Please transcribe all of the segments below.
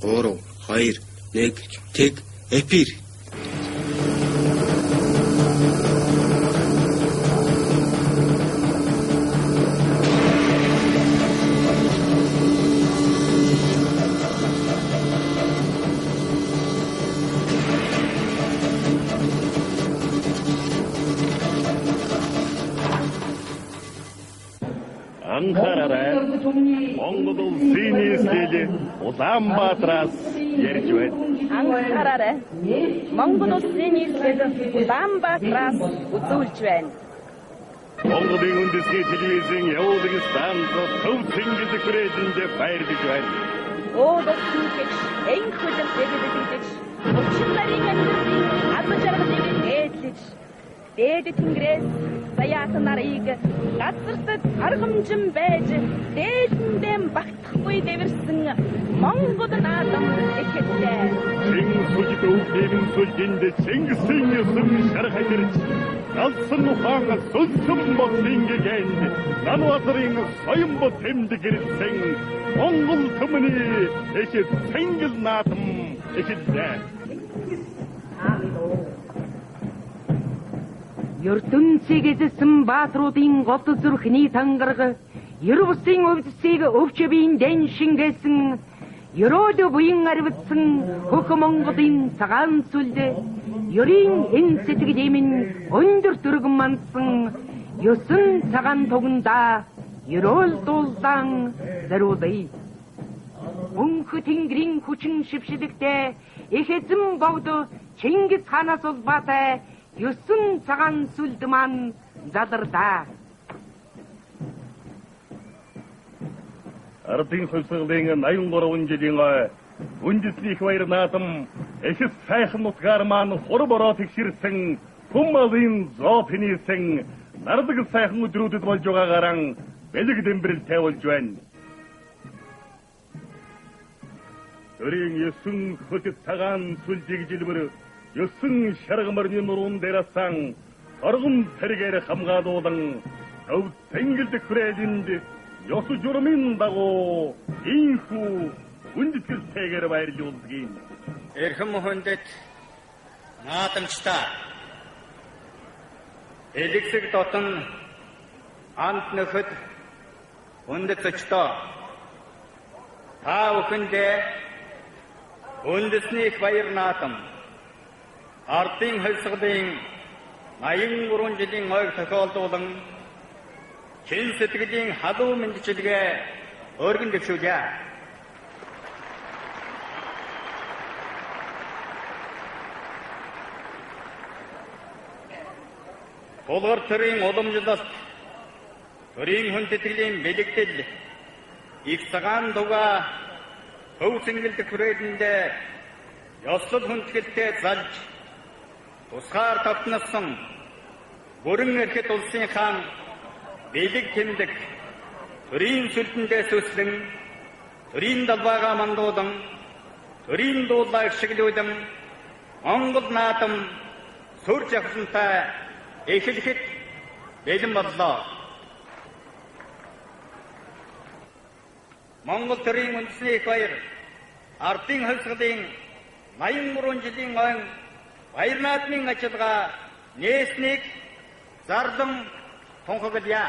3 2 1 тэг эпир. Анхаараарай. Монгол улсын нийслэл Улаанбаатараас ярьж байна. Анхаараарай. Монгол улсын нийслэл Улаанбаатараас үзүүлж байна. Монголын үндэсний телевизийн явуулгын станц Төв цэнгэл хүрээлэнд баярлаж байна. Уулын хөлөг, энх хөлөг дэгэдэгдэж, булчин нарийн амьдралын аз жаргалыг дээдлэж, дээд тэнгэрээс заяат нарыг газартад аргамжин байж дээлэндээ багтахгүй дэвэрсэн Монгол наадам ихэдтэй. Чин сүлд өвлийн сүлдэнд Чингисийн ёсон шархагэрч галсан ухаан сүлсэн бодлын гэгэнд Нанвадрын соён бод тэмдэгэрсэн Монгол төмний их цэнгэл наадам ихэдтэй. Ертөнцийг эзэлсэн баатруудын гол зүрхний тангараг, ер бусын өвдөсийг өвчбийн дэн шингээсэн, ерөөл буян арвидсан хөх Монголын цагаан сүлд, ерийн эн сэтгэлийн минь өндөр дөргөн мандсан, есөн цагаан тугандаа ерөөл дуулдаан зариулъя. Мөнх тэнгэрийн хүчин шившилэгтэй их эзэн богд Чингис хаанаас улбаатай есөн цагаан сүлд маань залардаа. Ардын хувьсгалын 83 жилийн ой үндэсний их баяр наадам их сайхан нутгаар маань хур бороо тэгшэрсэн хүм малын зоо тэнийсэн нардаг сайхан өдрүүдэд болж байгаагаараа бэлэг дэмбэрэл тавилж байна. Төрийн есөн хөт цагаан сүлдийг жилбэр есөн шарга морины нуруун дээр асан торгон цэргээр хамгаалуулан төв цэнгэлд хүрээлэнд ёс журмын дагуу инхүү хүндэтгэлтэйгээр баярлуулдаг юм. Эрхэм хүндэт наадамчдаа, элэгсэг дотн анд нөхөд хүндэт зочдоо, та бүхэндээ үндэсний их баяр наадам ардын хувьсгалын 83 жилийн ойг тохиолдуулан чин сэтгэлийн халуун мэндчилгээ өргөн дэвшүүлье. Булгар төрийн уламжлалт, төрийн хүндэтгэлийн бэлэгдэл их цагаан дугаа төв цэнгэлдэх хүрээлэндээ ёслол хүндэтгэлтэй залж тусгаар тогтносон бүрэн эрхэд улсын хаан бэлэг тэмдэг төрийн сүлдэндээ сүслэн төрийн далбаагаа мандуулан төрийн дуулаа ишгэлүүлэн Монгол наадам сүр жавхлантай эхлэхэд бэлэн боллоо. Монгол төрийн үндэсний их баяр ардын хувьсгалын 83 жилийн ойн баяр наадмын ажиллагаа нээснийг зарлан тунхаглая.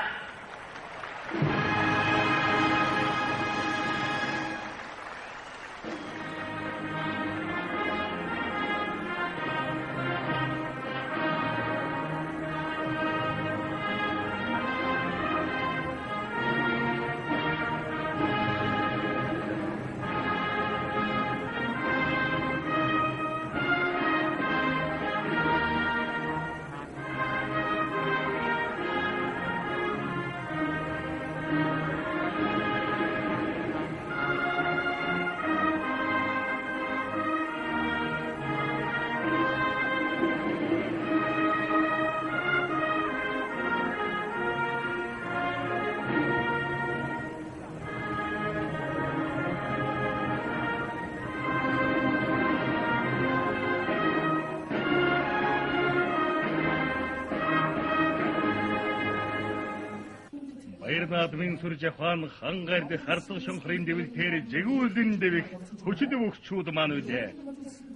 наадмын сүр жавхаан хангайд хардах шонхрын дэвлэлтээр жигүүлэн дэвэх хүчит өвчүүд маань үлээ.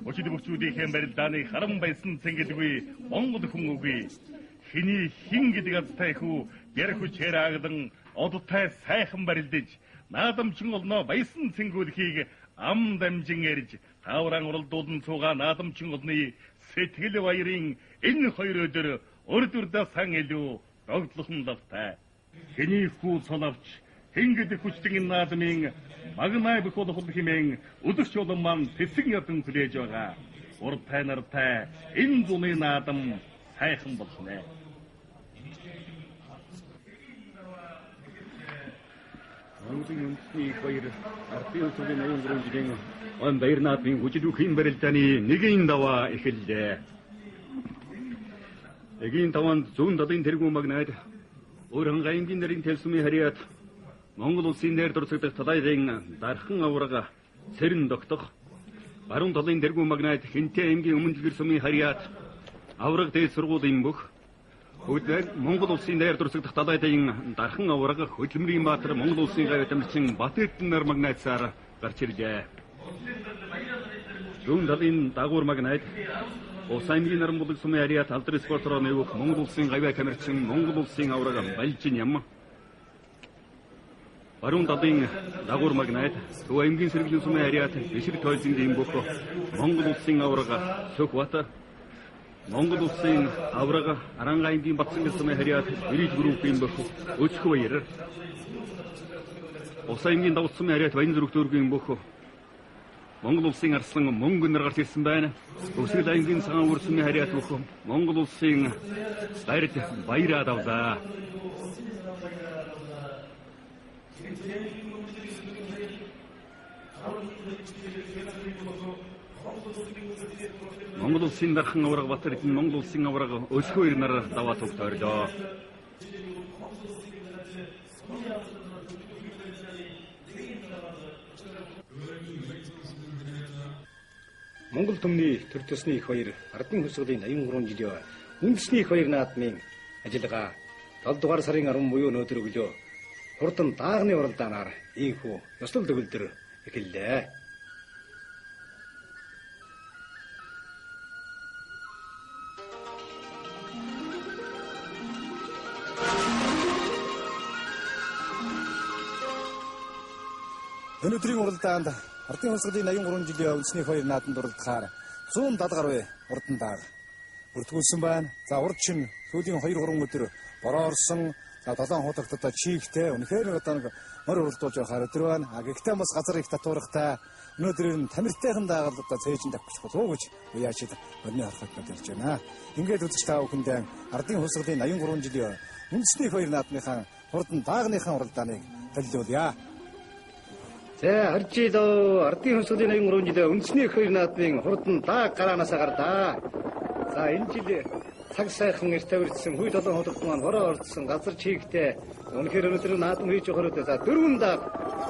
Хүчит өвчүүдийн барилдааны харан байсан цэнгэлгүй Монгол хүн үгүй. Хиний хин гэдэг азтай хүү гэр хүчээр агдан одтой сайхан барилдаж наадамчин олноо баясан цэнгүүлхийг ам дамжин эрж таавран уралдуулан цугаа наадамчин олны сэтгэл баярын энэ хоёр өдөр урд урдаа сан илүү догдлохон лавтай. Хэний хүү цоловч хэн гэдэг хүчтэн наадмын магнай бүх болох хэмээн өдөрч улам маань тэсэг ядан хүлээж байгаа. Уртай нартай энэ зуны наадам сайхан болох нэ. Монголын үндэсний их баяр ардын өсвөрийн 83 жилийн он баяр наадмын хүчил үхийн барилдааны нэгэн даваа эхэллээ. Эгийн таванд зүүн талын тэргүүн магнаад өөр хангаймгийн нэрийн телсумын хариад Монгол улсын нэр дурсагдах талайлын дархан аврага цэрэн тогтох баруун талын тэргүүн магнаад хинтээ аймгийн өмнө дэлгэр сумын хариад авраг дээд сургуулийн бүх Хөдөлмөр Монгол улсын нэр дурсагдах далайдын дархан авраг хөдөлмөрийн баатар Монгол улсын гавь тамирчин Бат-Эрдэнэ нар магнайцаар гарч ирлээ. Зүүн талын дагуур магнайд Ус аймгийн Наранбулаг сумын хариад алдар спортороо нээвэх Монгол улсын гавь тамирчин Монгол улсын авраг Балжин ям. Баруун талын дагуур магнайд Төв аймгийн сэргэлэн сумын хариад Бишр тойзонгийн бүх Монгол улсын авраг Сүхбат Монгол улсын авраг Аранга аймгийн Батсангэл сумын хариад Бриж группийн бүх Өчх баяр. Ус аймгийн Давс сумын хариад Баян зүрх дүүргийн бүх Монгол улсын арслан мөнгө нар гарч ирсэн байна. Өсгөл аймгийн цагаан үр сумын хариад бүх Монгол улсын гард баяраад авлаа. Монгол улсын дархан авраг Батэрдэн Монгол улсын авраг Өсгөө нар даваа туг тойрлоо. Монгол түмний төр төсний их баяр ардын хөсгөлийн 83 жилийн үндэсний их баяр наадмын ажиллагаа 7 дугаар сарын 10 буюу өнөөдөр өглөө хурдан даагны уралдаанаар ийхүү ёслол төгөлдөр эхэллээ. Өнөөдрийн уралдаанд ардын хөсгөлийн 83 жилийн үндэсний хоёр наадамд уралдахаар 170 гаруй урдан дааг бүртгүүлсэн байна. За урд чинь сүүлийн 2-3 өдөр бороо орсон. За 7 хутагт одоо чийгтэй үнэхээр одоо нэг морь уралдуулж явахаар өдөр байна. А гэхдээ бас газар их татвархтай өнөөдөр ер нь тамиртайхан даагаад одоо цээжин тавих болов уу гэж уяачид морины хорхотнод ярьж байна. Ингээд үзэж та бүхэндээ ардын хөсгөлийн 83 жилийн үндэсний хоёр наадмынхаа хурдан даагныхаа уралдааныг төлөвлөе. За 20 жил ардын хөсгөлийн 83 жилийн үндэсний их хоёр наадмын хурдан дааг гараанаасаа гарлаа. За энэ жил цаг сайхан эрт тавирдсан хүй долоон хутагт маань бороо ордсон газар чийгтэй үнэхээр өнөөдөр наадам хийж явахаар өдөө за дөрвөн дааг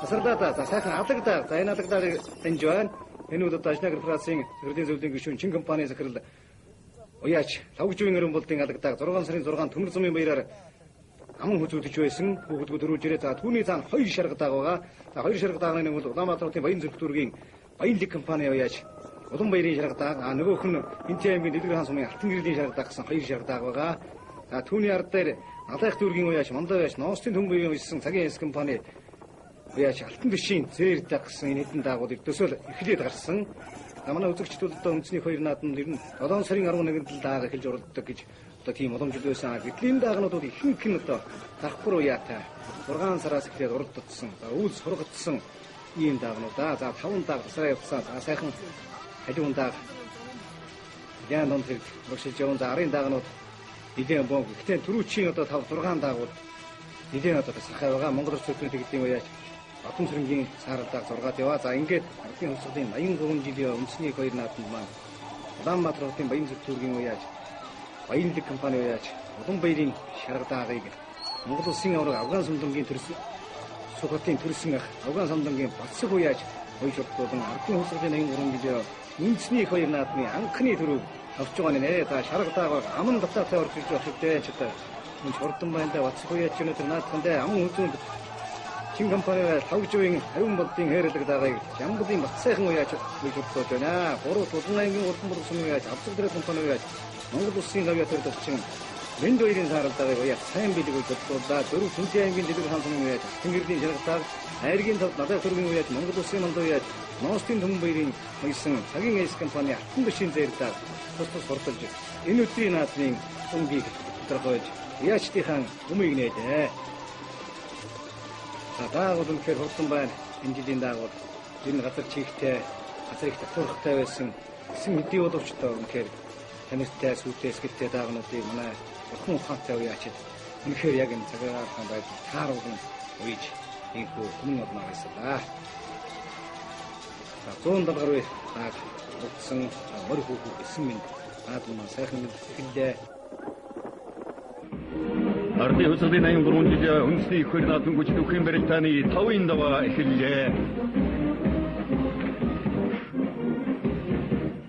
тасарлаа. За сайхан алаг дааг. За энэ алаг даагийг данж байна. Энэ үл одоо Ажна корпорацийн захирлын зөвлөлийн гишүүн Чин компани захирал Уяач Лавгжуугийн өрөн болдын алаг дааг 6 сарын 6 төмөр зумын баяраар аман хүзүүдэж байсан хүүхдүүд дөрүүлж ирээ. За түүний цаана хоёр шарга дааг байгаа. За хоёр шарга даагны нэг бол Улаанбаатар хотын Баян зүрх дүүргийн Баянлэг компани уяач Улам баярын шарга дааг. А нөгөөх нь Энтэн аймгийн Дэлгэр хаан сумын Алтан гэрлийн шарга дааг гэсэн хоёр шарга дааг байгаа. За түүний ард дээр Налайх дүүргийн уяач Мандаа уяач Ноостын түн буян уяасан цагийн эс компани уяач Алтан төшийн зээр дааг гэсэн энэ хэдэн даагууд ердөөсөө эхлээд гарсан. За манай үзэгчд бол одоо үндэсний хоёр наадамд ер нь 7 сарын 11-нд л дааг эхэлж уралддаг гэж одоо тийм уламжлал байсан. Гэтэл энэ даагнууд бол ихэнх нь одоо зархбар уяатай 6 сараас эхлээд уралдагдсан. За үйл сургагдсан ийм даагнууд аа. За 5 дааг тасраа явцсан. За сайхан халиун дааг яан донд хэрэг урагшилж явсан. За арын даагнууд нэлээд бомб. Гэхдээ түрүүчийн одоо 5 6 даагууд нэлээд одоо тасрахай байгаа. Монгол Улс төрийн тэгдлийн уяач Батон сүрэнгийн саарал дааг 6-ад яваа. За ингээд ардын хөсгөлийн 83 жилийн үндэсний хоёр наадамд маань Улаанбаатар хотын Баян зүрх дүүргийн уяач Баянлэг компани уяач Улам баярын шарга даагийг Монгол улсын авраг Афган самдангийн төрсөн Сүхбатын төрсөн ах Афган самдангийн Батсаг уяач хоёр шурдуулан ардын хөсгөлийн 83 жилийн үндэсний их хоёр наадмын анхны төрөв авч байгаа нэ. За шарга дааг аман татаатай орж ирж байх хэрэгтэй ч одоо Энэ хурдан байна да Бацхуяач өнөөдөр наадхандаа аман үзүүнд Чин компани 500-ийн 50 болдын хайрлаг дагаыг Жамбылын бат сайхан уяач гэж бодсож байна. 3 Тулан аймгийн урдан булан сумын уяач Авцаг дэрэ компани уяач Монгол улсын гавьяа төрд орчин Мэнд хоёрын саарал дагаыг уяач сайн бэлэг гэж бодлоо. 4 Сүнжээ аймгийн дэлгэр хаан сумын уяач Тэнгэрийн шаргатаар Айргийн тав надад төргийн уяач Монгол улсын манд уяач Ностын түмэн баярын маясан цагийн эс компани алтан бишийн зэрэг тус тус хурдалж энэ өдрийн наадмын өнгийг тодорхойлж уяачдынхаа өмийг нээлээ. За даагуул үнэхээр хурдан байна. Энэ жилийн даагуул энэ газар чихтэй, газар их татвархтай байсан. Гэсэн хэдий боловч та үнэхээр тамиртай, сүйтэй, эсгэлтэй даагнуудыг манай бурхан ухаантай уяачид үнэхээр яг энэ цагаархан байдал тааруулан уйж ийхүү өмнө одноо байсан. За 170 гаруй дааг урдсан морь хүүхүү эсэн минь наадам маань сайхан минь эхэллээ. Ардын хувьсгалын 83 жилийн үндэсний их хоёр наадмын хүчин үхийн барилдааны 5-ын даваа эхэллээ.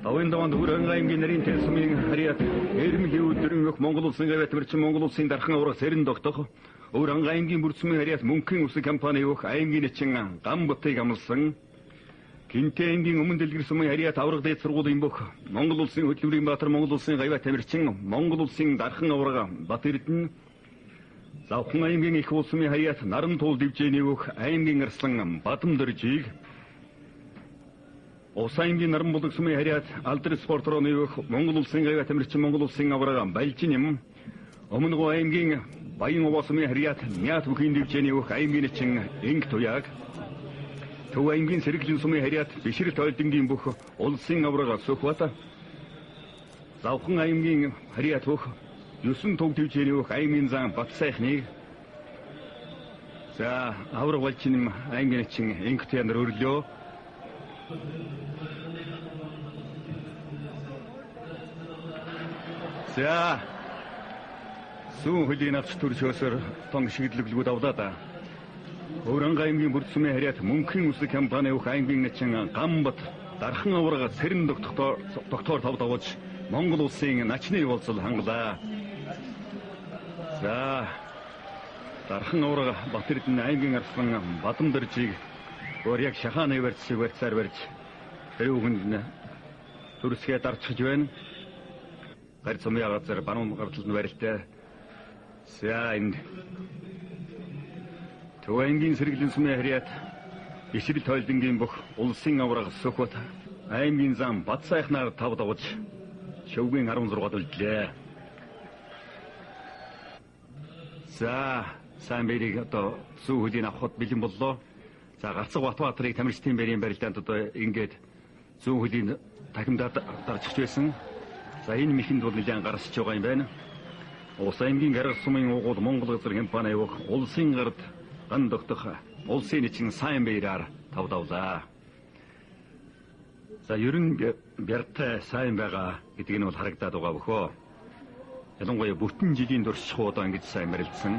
5-ын даваанд Хүрэн аймгийн нарийн тэл сумын харьяат Эрмэхий өдрийн өх Монгол улсын гавьяат мэрчин Монгол улсын дархан авраг сэрэн тогтох Өвөр аймгийн бүр сумын харьяат мөнхийн үсэг компани өх аймгийн начин гам бутыг амлсан Гинтээ аймгийн өмнө дэлгэр сумын харьяат авраг дээд сургуулийн бүх Монгол улсын хөдөлмөрийн баатар Монгол улсын гавьяат тамирчин Монгол улсын дархан авраг Бат Эрдэнэ Завхан аймгийн их улсмын харьяат наран туул дивжээний өх аймгийн арслан Бадамдэржийг Ус аймгийн наран булаг сумын харьяат алдар спорт руу өх Монгол улсын гавьяат тамирчин Монгол улсын авраг Балжин юм Өмнөгөө аймгийн Баян овоо сумын харьяат Мят бүхийн дивжээний өх аймгийн начин Инг Туяаг Төв аймгийн сэргэлэн сумын харьяат Бишрэл тойлдонгийн бүх улсын авраг Сүхбат Завхан аймгийн харьяат бүх 9 төв төвчээний өх аймгийн зан Бат сайхныг за авраг балчин аймгийн начин Инг Туяа нар өрлөө. За сүүн хөлийн авч төршөөсөр тон шиглэлгүүд авлаа да. Өвөрнг аймгийн бүрд сумын харьяат мөнхийн үсэг компани өх аймгийн начин Гамбат дархан авраг сэрэн доктор тав давж Монгол улсын начны уулзал хангалаа. За дархан авраг Бат Эрдэнэ аймгийн арслан Бадамдэржийг өөр яг шахааны барьц шиг барьцаар барьж тэрүүхэнд нь төрсгөө дарчихж байна. Гар сумын газар баруун гартал нь барилтай. За энд Төв аймгийн сэргэлэн сумын харьяат Ишрэл тойлдонгийн бүх улсын авраг Сүхбат аймгийн зам Бат сайхнаар тав давж шөвгийн 16-д үлдлээ. За сайн бэрийг одоо зүү хөлийн авахд бэлэн боллоо. За Гарцаг Батбаатрыг тамирчдын бэрийн барилдаанд одоо ингээд зүүн хөлийн тахимдаад дарчихж байсан. За энэ мэхэнд бол нэлээд гарсч байгаа юм байна. Ус аймгийн гараг сумын уугуул Монгол газар компани явах улсын гард ган тогтох улсын начин сайн баяраар тав давлаа. За ер нь бяртай сайн байгаа гэдэг нь бол харагдаад байгаа бөхөө. Ялангуяа бүтэн жилийн турших удаа ингэж сайн барилдсан.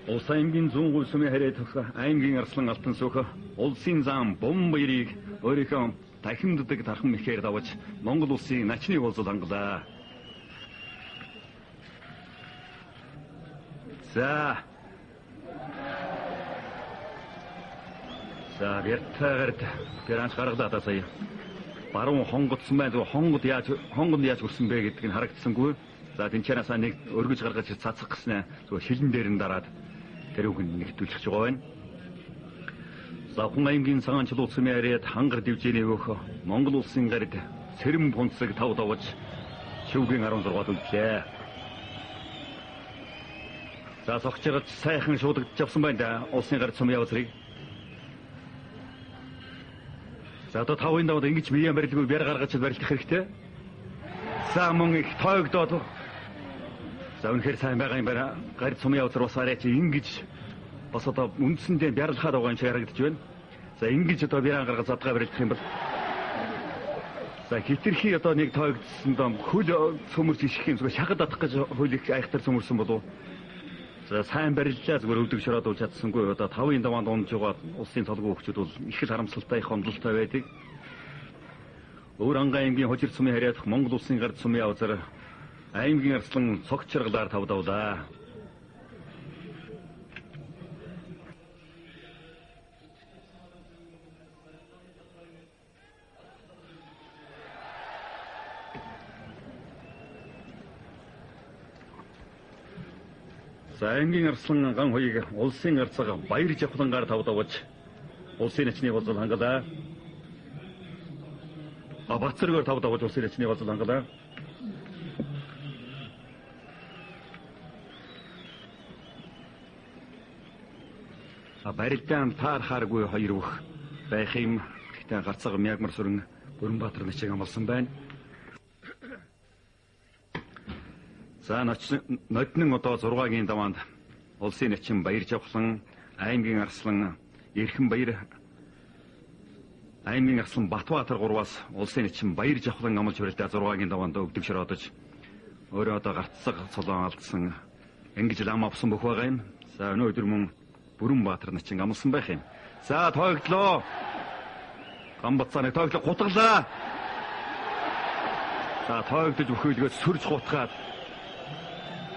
Улс аймгийн зүүн гуй сумын харьяат аймгийн арслан алтан сүх улсын зам бум баярыг өөрийнхөө дахимддаг тархан мэхээр давж Монгол улсын начны уулзал хангалаа. За. За бяртайгаар бяранч гаргалаа та сая. Баруун хонгодсон байна. Зөв хонгод яаж өрсөн бэ гэдг нь харагдсангүй. За тэнцэнээс нэг өргөж гаргаж цацах гэснэ. Зөв шилэн дээр нь дараад тэрүүхэнд нэгтүүлчих байгаа байна. Завхан аймгийн цагаан чулуу сумын харьяат хангар дивжээний өөх Монгол улсын гарид сэрэн пунцыг тав давж шөвгийн 16-д үлдлээ. За согч байгаа сайхан шуудагдж авсан байна да. Улсын гарид сумын явцрыг. За одоо 5-ын даваад ингэж бие барилгүй бяр гаргаж барилдах хэрэгтэй. За мөн их тойгдоод за үнэхээр сайн байгаа юм байна. Гарид сумын явцар бас арай чи ингэж бас одоо үндсэндээ бярлахаад байгаа юм шиг харагдаж байна. За ингэж одоо бяран гаргаж задгаа барилдах юм бол за хитрхи одоо нэг тойгдсон дом хөл цөмөрч иших юм зүгээр шахад атах гэж хөл их айхтар цөмөрсөн болов. За сайн бариллаа зүгээр өвдөг шороод болж чадсангүй. Одоо 5-ын даваанд унж байгаа улсын цолгүй хөгчүүд бол их л харамсалтай их хомдлолтой байдаг. Өвөр ангай аймгийн хожир сумын харьяат Монгол улсын гард сумын авзар Аймгийн арслан цогц чаргалаар тавдавлаа. За аймгийн арслан ган хуйг улсын арцаг баяр жавхлангаар тавдавж улсын начны болзол хангалаа. Бацэргээр тавдавж улсын начны болзол хангалаа. Барилдаан таархааргүй хоёр өх байх юм. Гэхдээ гарцаг Мягмар сүрэн Бүрэнбаатар начиг амлсан байна. За ноднин одоо 6-гийн даваанд улсын начин Баяр Жавхлан, аймгийн арслан Эрхэн Баяр, аймгийн арслан Батбаатар гурваас улсын начин Баяр Жавхлан амлж барилдаа 6-гийн даваанд өвдөг шороодож өөрөө одоо гарцаг цолон алдсан ингэж лам авсан бүх байгаа юм. За өнөөдөр мөн Бүрэнбаатар начин амлсан байх юм. За тойгдлоо. Гамбацааны тойглоо гутгалаа. За тойгдож бүхэлдгээ сүрж гутгаад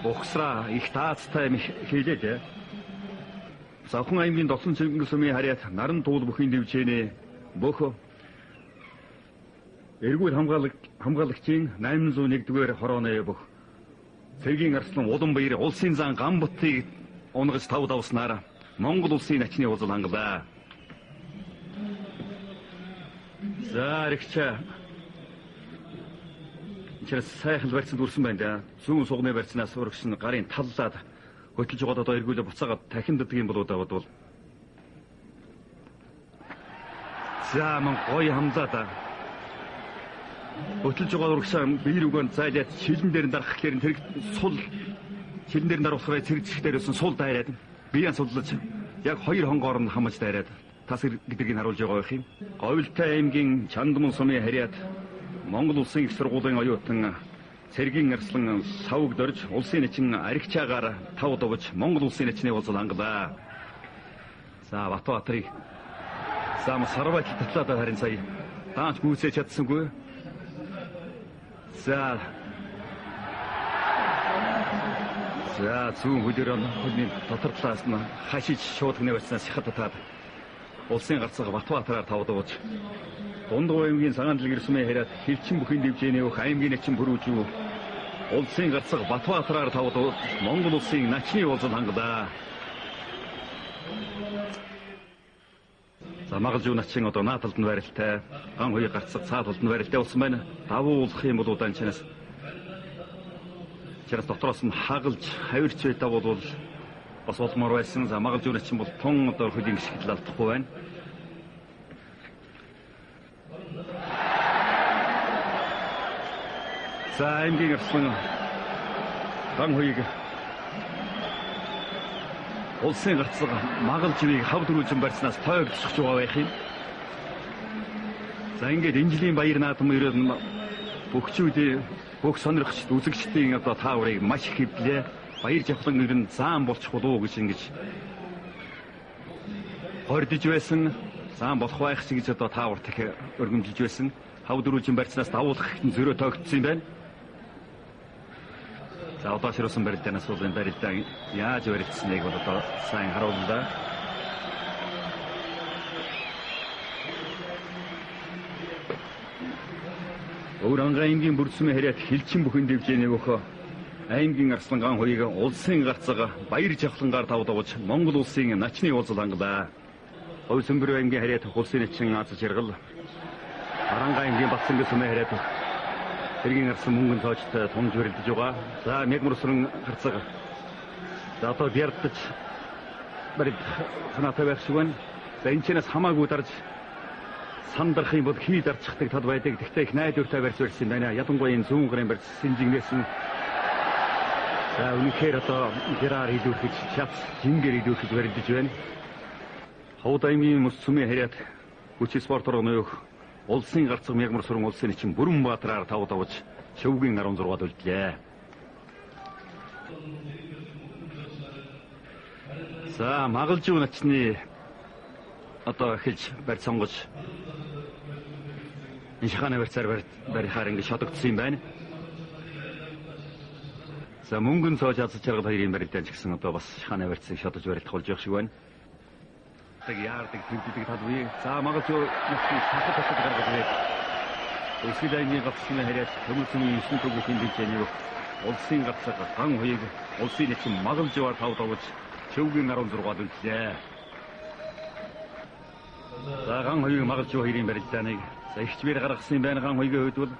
угсраа их таацтай юм хийлээ дээ. Завхан аймгийн Долсон Чингис сумын харьяат наран туул бүхийн дэвжээний бөх эргүүл хамгаалагчийн 801-р хорооны бөх Цэргийн арслан Уланбаяр улсын зан Гамбутыг унгаж тав давснаар Монгол улсын начны уулзал хангалаа. За рэгчээ. Тэр сайхан барьцанд үрсэн байна да. Зүүн сугны барьцнаас урагш нь гарын таллаад хөтөлж байгаа одоо эргүүлээ буцаагаад дахин даддаг юм болоо да бодвол. За мөн гоё хамлаа да. Хөтөлж байгаа урагшаа биер өгөн зайлаад шилэн дээр нь дарах гэхээр тэр сул шилэн дээр нь дарах цэрэг зэхтэр өсөн сул дайраад бие суллаж яг хоёр хонгоор нь хамаж дайраад тас гэдгийг харуулж байгаа байх юм. Говьлтай аймгийн Чандмон сумын харьяат Монгол улсын их сургуулийн оюутан Цэргийн арслан савг дорж улсын начин аригчаагаар тав дувж Монгол улсын начны уулзал хангалаа. За Батбаатарыг за сарвайт татлаа харин сая даанч гүйцээж чадсангүй. За За зүүн хөлөөр хөлний дотор талаас нь хашиж шууд гэнэ барьснаас хятад татаад улсын гарцаг Батбаатараар тавдууж Дундгов аймгийн Цагаан дэлгэр сумын харьяат хилчин бүхийн дэвжээний өх аймгийн начин Бүрүүжүү улсын гарцаг Батбаатараар тавдууж Монгол улсын начны уулзал хангалаа. За магалжуу начин одоо наа талд нь байралтай, ган хуй гарцаг цаа талд нь байралтай болсон байна. Давуулах юм бол удаан чанаас чанаас дотроос нь хагалж хавирч байта бол бас болмоор байсан. За магалжуу начин бол тун одоо хөлийн гიშгэл алдахгүй байна. За аймгийн арслан ган хуйг улсын гарцаг магалжвыг хав дөрвөлжин барьснаас тойгдчих байгаа байх юм. За ингээд энэ жилийн баяр наадам ерөөд бөхчүүдийн бүх сонирхчд үзэгчдийн одоо тааврыг маш их хөвлөө. Баяр жавхлан ер нь заан болчих болов уу гэж ингэж хордож байсан. Заан болох байх ч гэж одоо таавар тах өргөмжилж байсан. Хав дөрвөлжин барьснаас давуулах ихтэн зөрөө тоогдсон юм байна. За одоо ширүүсэн барилдаанаас бол энэ барилдаа яаж барилдсныг бол одоо сайн харууллаа. Өвөр ангаан аймгийн бүрдсмийн харьяат хилчин бүхэн дэвжээний өхөө аймгийн арслан ган хуйг улсын гарцаг баяр жавхлангаар тавдавж Монгол улсын начны уулзал хангалаа. Говь Сүмбэр аймгийн харьяат улсын начин Аз жаргал Арангаан аймгийн Батсангийн сумын харьяат Цэргийн арслан мөнгөн тоочтой тунж барилдаж байгаа. За Мягмар сүрэн гарцаг. За одоо бярдаж барилдах санаатай байх шиг байна. За энэ чэнэс хамаагүй дарж сандарах юм бол хий дарчихдаг тал байдаг. Тэгтээ их найдвартай барьц барьсан байна. Ялангуяа энэ зүүн гарын барьц сэнжигнээс нь за үнэхээр одоо гэраар илүүрхэж чац жингээр илүүрхэж барилдаж байна. Ховд аймгийн мөс сүмийн харьяат хүч спорт орны өх улсын гарцаг Мягмар сүрэн улсын начин Бүрэнбаатараар тав давж шөвгийн 16-д үлдлээ. За магалжуу начны одоо эхэлж барь сонгож энэ шахааны барьцаар барихаар ингэ шодогдсон юм байна. За мөнгөн цоож аз жаргал хоёрын барилдаан ч гэсэн одоо бас шахааны барьцыг шодож барилдах болж явах шиг байна. Тэг яардаг төвдөдөг тал бий. За магалж нөхцөл сахад татаж гаргаж ирээд Өсгөл аймгийн гавцсан харьяат Төмөр зүүн 9 төгөхийн хэмжээний улсын гацаг ган хуйг улсын нэчин магалжвар 5 давж Чөвгийн 16-д үлдлээ. За ган хуйг магалжив хоёрын барилдааныг за ихчмээр гаргасан юм байна ган хуйгийн хувьд бол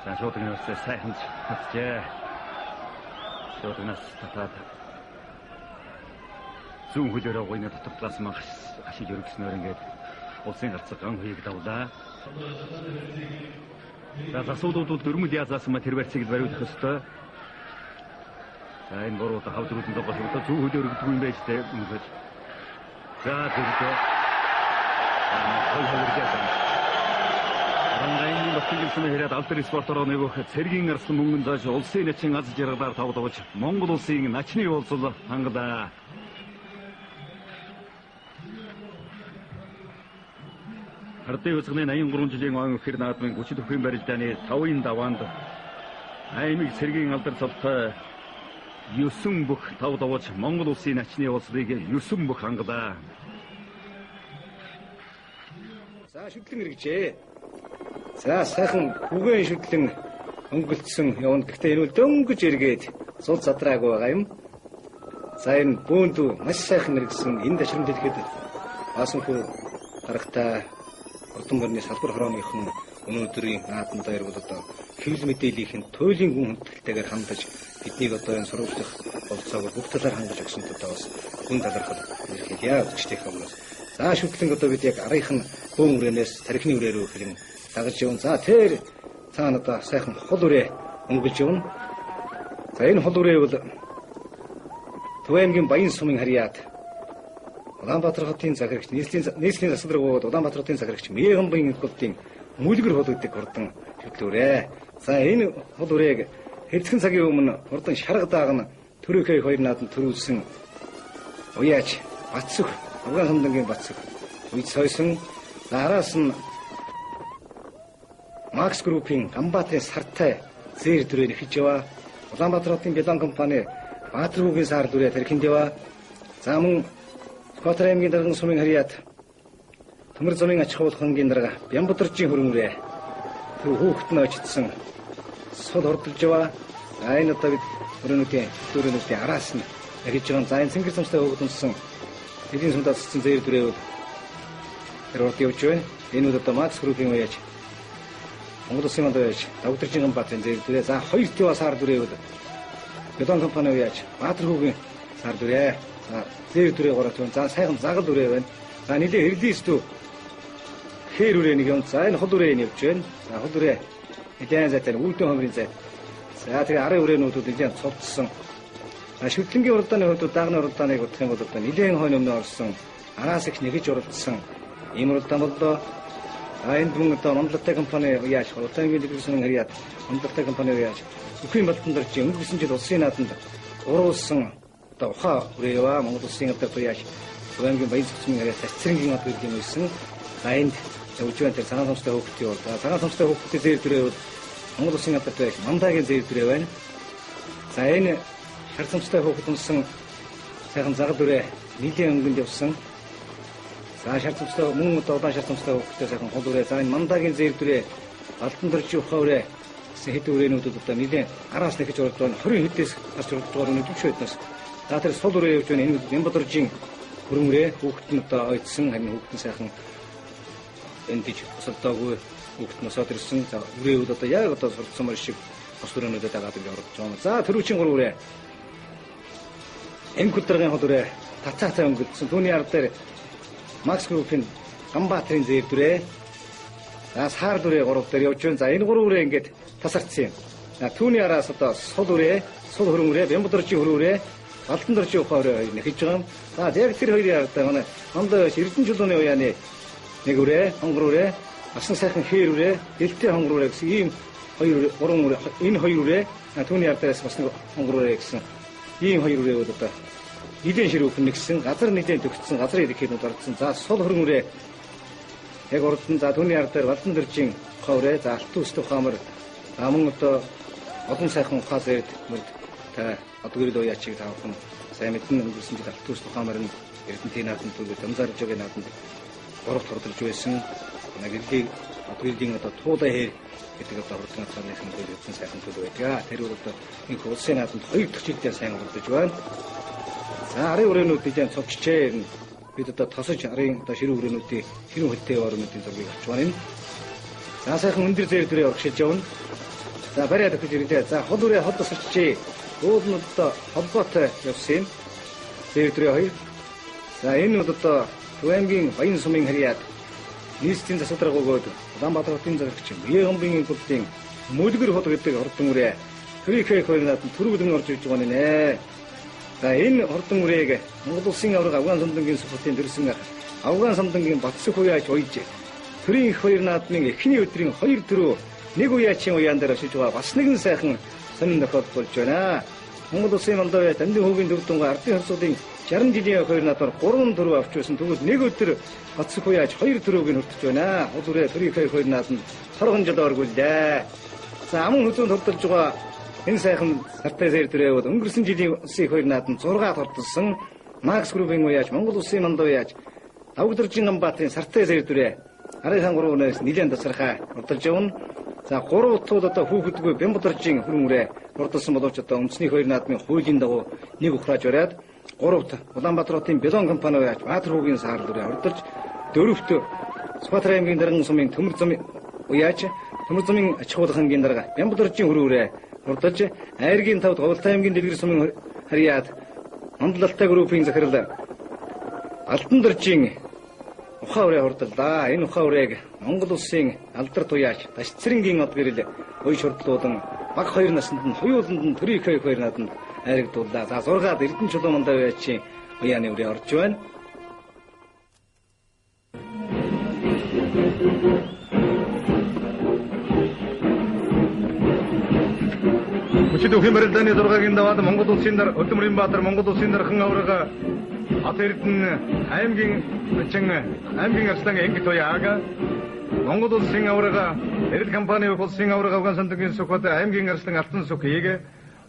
за шуудагнаас сайхан татжээ. Шуудагнаас татаад зүүн хөлөөрөө гуйна дотор талаас ман хашиж өргөснөөр ингээд улсын гарцаг ган хуйг давлаа. За засуулууд бол дөрмөл яазаасан ма тэр барьцыг л бариулах ёстой. За энэ гурвууд хавд руу зогсож одоо зүүн хөлөөр өргөдөг юм байж тээ үнэхээр. За тэгвэл хой хойржээ. Арангагийн Батгийлсэн хэрэг алдар спортоор нэгөх цэргийн арслан мөнгөн зааш улсын начин аз жаргалаар тавдууж Монгол улсын начны уулзал хангалаа. Ардын хувьсгалын 83 жилийн он өхөр наадмын 34-ийн барилдааны 5-ын даваанд аймаг цэргийн алдар цолтой 9 бүх 5 давж Монгол улсын начны уулзлыг 9 бүх хангалаа. За шүтлэн эргэжээ. За сайхан бүгэн шүтлэн өнгөлдсөн явна. Гэхдээ энэ бол дөнгөж эргээд зул задраагүй байгаа юм. За энэ бөөндүү маш сайхан эргэсэн. Энэ дашрамд хэлэхэд баасанхүү дарагтай Ордон морины салбар хорооныхон өнөөдрийн наадам дээр бол одоо хэвлэл мэдээллийн туйлын гүн хүндэтгэлтэйгээр хандаж биднийг одоо энэ сурвалжлах болцоог бүх талаар хангаж өгсөн одоо бас гүн талархал илэрхийлье үзэгчдийнхээ өмнөөс. За шүтлэн одоо бид яг арынх нь бөөн үрээнээс тархины үрээ рүү хэрэн дагаж явна. За тэр цаана одоо сайхан хол үрээ өнгөлж явна. За энэ хол үрээ бол Төв аймгийн Баян сумын харьяат Улаанбаатар хотын захирагч нийслэлийн засаг дарга Улаанбаатар хотын захирагч Мегамбын хотын мүлгэр хол гэдэг хурдан шүтлүүрээ. За энэ хол үрээг хэдхэн цагийн өмнө хурдан шарга даагна төрийнхөө хоёр нааданд төрүүлсэн уяач Батсөх Афган самдангийн Батсөх үйд сойсон. Араас нь Макс группийн Ганбаатарын сартай зээр дүрээ нэхэж яваа. Улаанбаатар хотын Белан компани Баатархүүгийн сар дүрээ тархинд яваа. За мөн Сүхбаатар аймгийн дарган сумын харьяат Төмөр замын ач холбогдолхонгийн дарга Бямбадаржийн хөрөнгөрөө тэр хүүхэд нь очсон сул хурдалж яваа. За энэ одоо бид өрөөнүүдийн дөрөөнүүдийн араас нь яриж байгаа. За энэ цэнгэр цамцтай хүүхэд унсан эдийн сумдаа цэцэн зээр дүрээ бол тэр урд явж байна. Энэ үд одоо Макс группийн уяаж Монгол улсын манд уяаж Дагдаржийн Ганбаатарын зээр дүрээ. За хоёр тива сар дүрээ бол Бетон компани уяаж Баатархүүгийн сар дүрээ. За зээр дүрээ гороод байна. За сайхан загал үрээ байна. За нилээ хэрлээс дүү хээр үрээ нэг юм. За энэ хол үрээ нь явж байна. За хол үрээ нилээн зайтай үүдэн хомрын зай. За тэгээ арын үрээнүүдүүд нилээн цовдсон. За шүтлэнгийн уралдааны хувьд даагны уралдааныг бодох юм бол одоо нилээн хойно өмнө орсон. Араас их нэгж уралдсан. Ийм уралдаан боллоо. За энд мөн одоо Монголтай компани яаж Улаангийн дэлгэрсэн харьяат Монголтай компани яаж бүхэн балдан дэрч өнгөрсөн жил улсын нааданд уруулсан одоо ухаа үрээ яваа Монгол улсын алдар туяаш Улаангийн баян цэцмийн харьяат цэцрэнгийн од гэдэг юм байсан. За энд явж байна тэр цагаан цомстой хүүхдийн бол цагаан цомстой хүүхдийн зээр дүрээ бол Монгол улсын алдар туяаш Мандагийн зээр дүрээ байна. За энэ шар цомстой хүүхэд унсан сайхан загал үрээ нийлэн өнгөнд явсан. За шар цомстой мөн одоо удаан шар цомстой хүүхдтэй сайхан хол үрээ. За энэ Мандагийн зээр дүрээ Алтан дөржийн ухаа үрээ гэсэн хэд үрээнүүдүүд одоо нэлээд араас нэхэж ороод байна. 20 хэдээс гарч ороод байгаа нэг төвшөө хэднээс. За тэр сул үрээ явж байна. Энэ Бямбадаржийн хөрөнгөрөө хүүхэд нь одоо ойдсон харин хүүхэд нь сайхан эндэж осолдоогүй хүүхэд нь осоод ирсэн. За үрээүүд одоо яг одоо сурцсан мөр шиг бос өрөөнүүдэд дагаад ингэ орж байгаа. За төрүүчийн гур үрээ. Эмкүл даргын хол үрээ татаа өнгөлдсөн. Түүний ард дээр Макс группийн Ганбаатарын зээр дүрээ. За саар дүрээ гурав дээр явж байна. За энэ гурав үрээ ингээд тасарцсан юм. За түүний араас одоо сул үрээ, сул хөрөнгө үрээ, Бямбадаржийн хөрөнгө үрээ, Алтан дөржийн ухаа үрээ нэхэж байгаа юм. За яг тэр хоёрын ард манай Мондоо Эрдэнэ чулууны уяаны нэг үрээ, хонгор үрээ, асан сайхан хээр үрээ, дэлтэй хонгор үрээ гэсэн ийм хоёр гурван үрээ, энэ хоёр үрээ, түүний ардаас бас нэг хонгор үрээ гэсэн ийм хоёр үрээ бол одоо нэгэн ширүүхэн нэгсэн, газар нэгэн төгссөн, газар идэхэд ордсон. За сул хөрөнгө үрээ яг ордсон. За түүний ард дээр Балдан дөржийн ухаа үрээ, за алтан үстэй ухаамар, за мөн одоо Олон сайхан ухаал эрд мөрд та Одгөрөл уяачийг та бүхэн сайн мэднэ. Өнгөрсөн жил Алтуус тухайн морин Эрдэнтийн наадамд түлхүү Дамзааржогийн наадамд 3 дахь орж байсан. Гэрлийг Одгөрлийн одоо Туулай хээр гэдэг одоо хурдан ацааныхан төлөв хэвсэн сайхан төлөв байдаг. Тэр бол одоо энэ улсын наадамд 2 дахь жилдээ сайн оролдож байна. За арын үрээнүүд дижэн цовчжээ. Бид одоо тосож арын одоо ширүүн үрээнүүдийн ширүүн хөлтэй орнуудын зургийг авч байна. За сайхан өндөр зээр дөрөө оргшиж явна. За бариа төхөж ирлээ. За хол үрээ хол тосчжээ. Уул нь одоо холбоотой явсан юм. Зээр дөрөө хоёр. За энэ бол одоо Төв аймгийн Баян сумын харьяат нийслэлийн засаг дарга өгөөд Улаанбаатар хотын захирагч Мье хомбын гүрлийн Мөлгөр хот гэдэг ордон үрээ төрийнхээ хоёр наадам түргүлэн орж ирж байгаа нэ. За энэ ордон үрээг Монгол улсын аварга Афган самдангийн сүх хотын төрсөн Афган самдангийн Батсөх уяач уйж төрийн их хоёр наадмын эхний өдрийн 2 дөрөв нэг уяачийн уяан дээр очиж байгаа бас нэгэн сайхан сонин тохиолдол болж байна. Монгол улсын Молдовын Дамдын хүүгийн төв тунгаа ардын хувьсгалын 60 жилийн хоёр наадмаар 3 дөрөв авч байсан. Тэгвэл нэг өдөр Батсөх уяач 2 дөрөвг нь хүртэж байна. Хол үрээ төрийн хоёр наадамд торгон жил оргууллаа. За аман хүзүүнд хурдалж байгаа энэ сайхан сартай зэр дөрөв бол өнгөрсөн жилийн улсын хоёр наадам 6 хурдалсан Макс группийн уяач Монгол улсын Молдов уяач Давгдэржин Ганбаатарын сартай зэр дөрөв арын хан 3-наас нэлээд тасархай хурдалж явна. За 3 утууд одоо хүүхэдгүй Бямбадаржийн хүрэн үрээ хурдалсан боловч одоо үндэсний хоёр наадмын хуулийн дагуу нэг ухрааж бариад 3-т Улаанбаатар хотын Белон компани уяач Баатар хүүгийн саарл үрээ хурдалж 4-т Сүхбаатар аймгийн дарган сумын Төмөр зам уяач Төмөр замын ач хуулахангийн дарга Бямбадаржийн хүрэн үрээ хурдалж айргийн 5-д Говьлтай аймгийн Дэлгэр сумын харьяат Мандалалтай группийн захирал Алтандаржийн ухаан үрээ хурдаллаа. Энэ ухаан үрээг Монгол улсын алдарт уяач Дашцэрэнгийн од гэрэл уяж хурдлуулан баг 2 наснд нь хоёуланд нь төрийн их хоёр наадамд айрагдууллаа. За 6-ад Эрдэнэ чулуу мандаа уяачийн уяаны үрээ орж байна. Хүчит үхийн барилдааны 6-гийн даваад Монгол улсын нар Өдмөрийн Баатар Монгол улсын дархан аврага Хот Эрдэнэ аймгийн начин аймгийн арслан Ангит уяаг Монгол улсын аврага Эрэл компани улсын аврага Афган самдангийн Сүхбат аймгийн арслан Алтан Сүхийг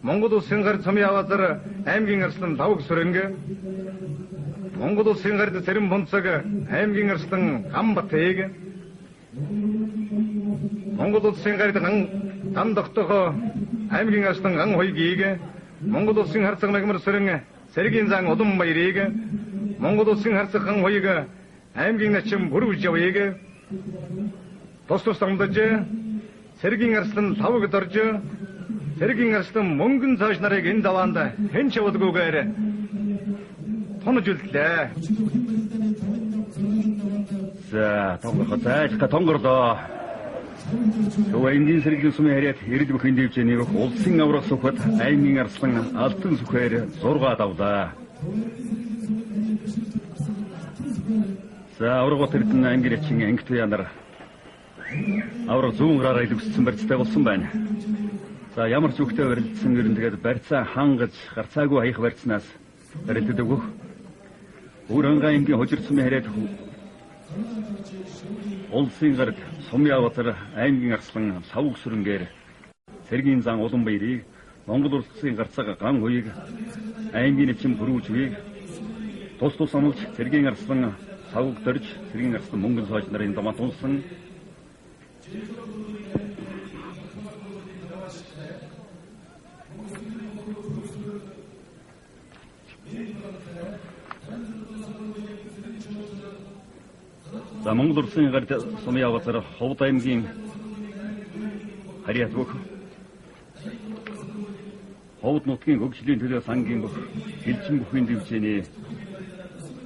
Монгол улсын гар цомын аваазар аймгийн арслан Лавг Сүрэнг Монгол улсын гард Цэрэн Бунцаг аймгийн арслан Ганбатыг Монгол улсын гард Ган тогтохо аймгийн арслан Ган хоёгийг Монгол улсын харцаг мегмар сүрэн Сэргийн зан Удамбаярыг Монгол улсын харцаг Ган хоёыг аймгийн начин Бүрвжавыг тус тус амдаж Сэргийн арслан Лавг дорж Сэргийн арслан мөнгөн цааш нарыг энэ даваанд хэн ч явуулгүйгээр тонож үлдлээ. За тонгорхо зайлшгүй тонгорлоо. Төв аймгийн сэргэлийн сумын харьяат эрэл бүхэн дэвжээний улсын аврах Сүхбат аймгийн арслан Алтан Сүхээр 6 давлаа. За авраг Бат Эрдэнэ аймгийн ачин Ангит уяа нар авраг зүүн гараараа илүүссэн барьцтай болсон байна. За ямар ч үхтэй барилдсан ер нь тэгээд барьцаа хангаж гарцаагүй хаях барьцнаас барилдад өгөх. Өвөр аймгийн хожир сумын харьяат улсын гард сумын аватар аймгийн арслан Лавг сүрэнгээр Сэргийн зан Уланбаярыг Монгол улсын гарцаага Ган хуйг аймгийн нэчин Бүрүүжвийг тус тус амлж Сэргийн арслан Лавг дорж Сэргийн арслан мөнгөн сойж нарын домот унсан. За Монгол улсын гард сумын аватар Ховд аймгийн харьяат бүх Ховд нутгийн хөгжлийн төлөө сангийн бүх элчин бүхийн дэвжээний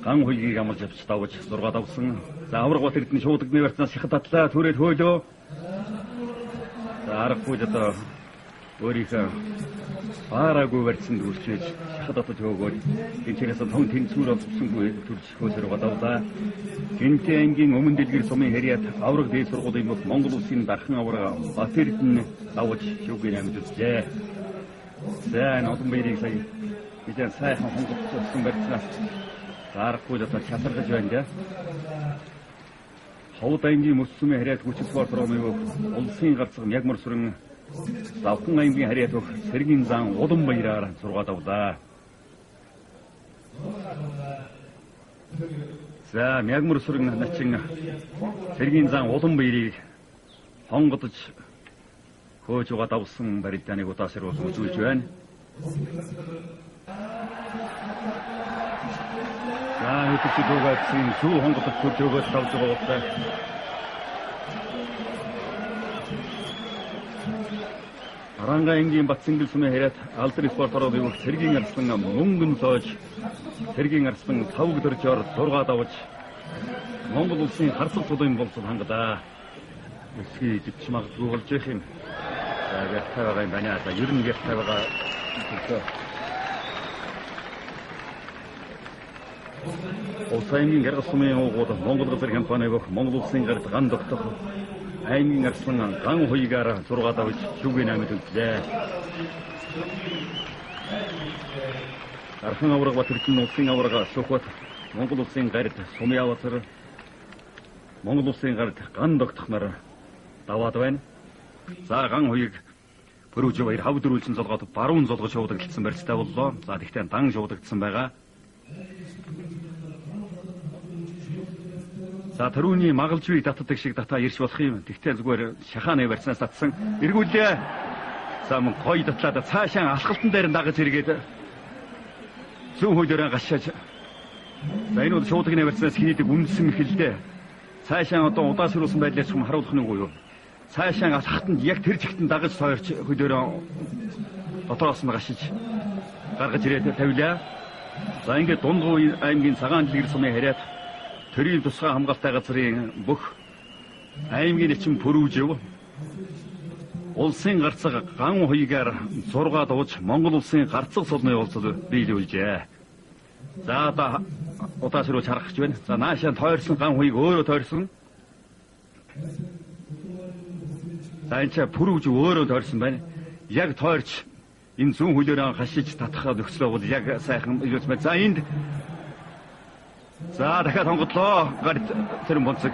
Ган хуйгийг амлаж авч давж 6 давсан. За авраг Бат Эрдэнэ шуудагны барьцнаас шахат татлаа түрээд хөөлөө. За аргагүй л одоо өөрийнхөө баараагүй барьцанд үрчээж шахат татаж хөөгөөд тэнцээрээс том тэнцвэр олзсонгүй төрж хөөсөр давлаа. Гинтээ ангийн өмнө дэлгэр сумын харьяат авраг дээд сургуулийн бүх Монгол улсын дархан авраг Бат Эрдэнэ давж шүүгийн амьд үзлээ. За энэ Удамбаярыг сая бидэн сайхан хонголцсон барьцнаас дарахгүй л одоо шатаргаж байна да. Ховд аймгийн мөс сумын харьяат хүчил спорт ромын улсын гарцаг Мягмар сүрэн Завхан аймгийн харьяат бүх Цэргийн зан улам баяраар 6 давлаа. За мягмар сүрэн начин Цэргийн зан улам баярыг хонгодож хөөж угаа давсан барилдааныг удаашруулсан үзүүлж байна. За хэдэж дуугаадсан зүү хонгодож хөөж өгөөд давж байгаа болтой. Аранга ангийн Батсэнгэл сүмийн харьяат Алдар спорт ороод явах Цэргийн арслан мөнгөн зоож Цэргийн арслан тавг дөржөөр 6 давж Монгол улсын харцаг тулын болцол хангалаа. Өсгий ижиж магадгүй болж их юм. За гэртэй байгаа юм байна. За ер нь гэртэй байгаа. Улс аймгийн Гаргал сумын уугууд Монгол газар компани бөх Монгол улсын гарт ган тогтох аймгийн арслан ган хуйгаар 6 давж шүгээн амьд үлдлээ. Архан авраг Батэрдэн улсын авраг Сүхбат Монгол улсын гарт сумын авацар Монгол улсын гарт ган тогтох нар даваад байна. За ган хуйг Пөрүүжив баяр хав дөрвөлжин золгоод баруун золгож шуудагдлсан барьцтай боллоо. За тэгтээ дан шуудагдсан байгаа. За төрүүний магалжвыг татдаг шиг татаа ирж болох юм. Тэгтээ зүгээр шахааны барьцнаас татсан. Эргүүлээ. За мөн гоё татлаад цаашаа алхалтан дээр нь дагаж эргээд зүүн хөлөөрөө гашааж. За энэ бол шуудагны барьцнаас хийдэг үндсэн эхэлдэ. Цаашаа одоо удаашруулсан байдлаас ч харуулах нь үгүй юу. Цаашаа алхалтанд яг тэр чигтэн дагаж тойрч хөлөөрөө дотроос нь гашиж гаргаж ирээд тавилаа. За ингээд Дундгуй аймгийн Цагаан дэлгэр сумын харьяат төрийн тусгай хамгаалтай газрын бүх аймгийн нэчин Пөрүүжив улсын гарцаг ган хуйгаар 6 дууж Монгол улсын гарцаг сулны уулзал биелүүлжээ. За одоо удаашруулж харах гэж байна. За наашаа тойрсон ган хуйг өөрөө тойрсон. За энэ ч Пөрүүжив өөрөө тойрсон байна. Яг тойрч энэ зүүн хөлөөрөө хашиж татах нөхцөл бол яг сайхан илүүц байна. За энд за дахиад хонголоо гарт тэрэн бонцог.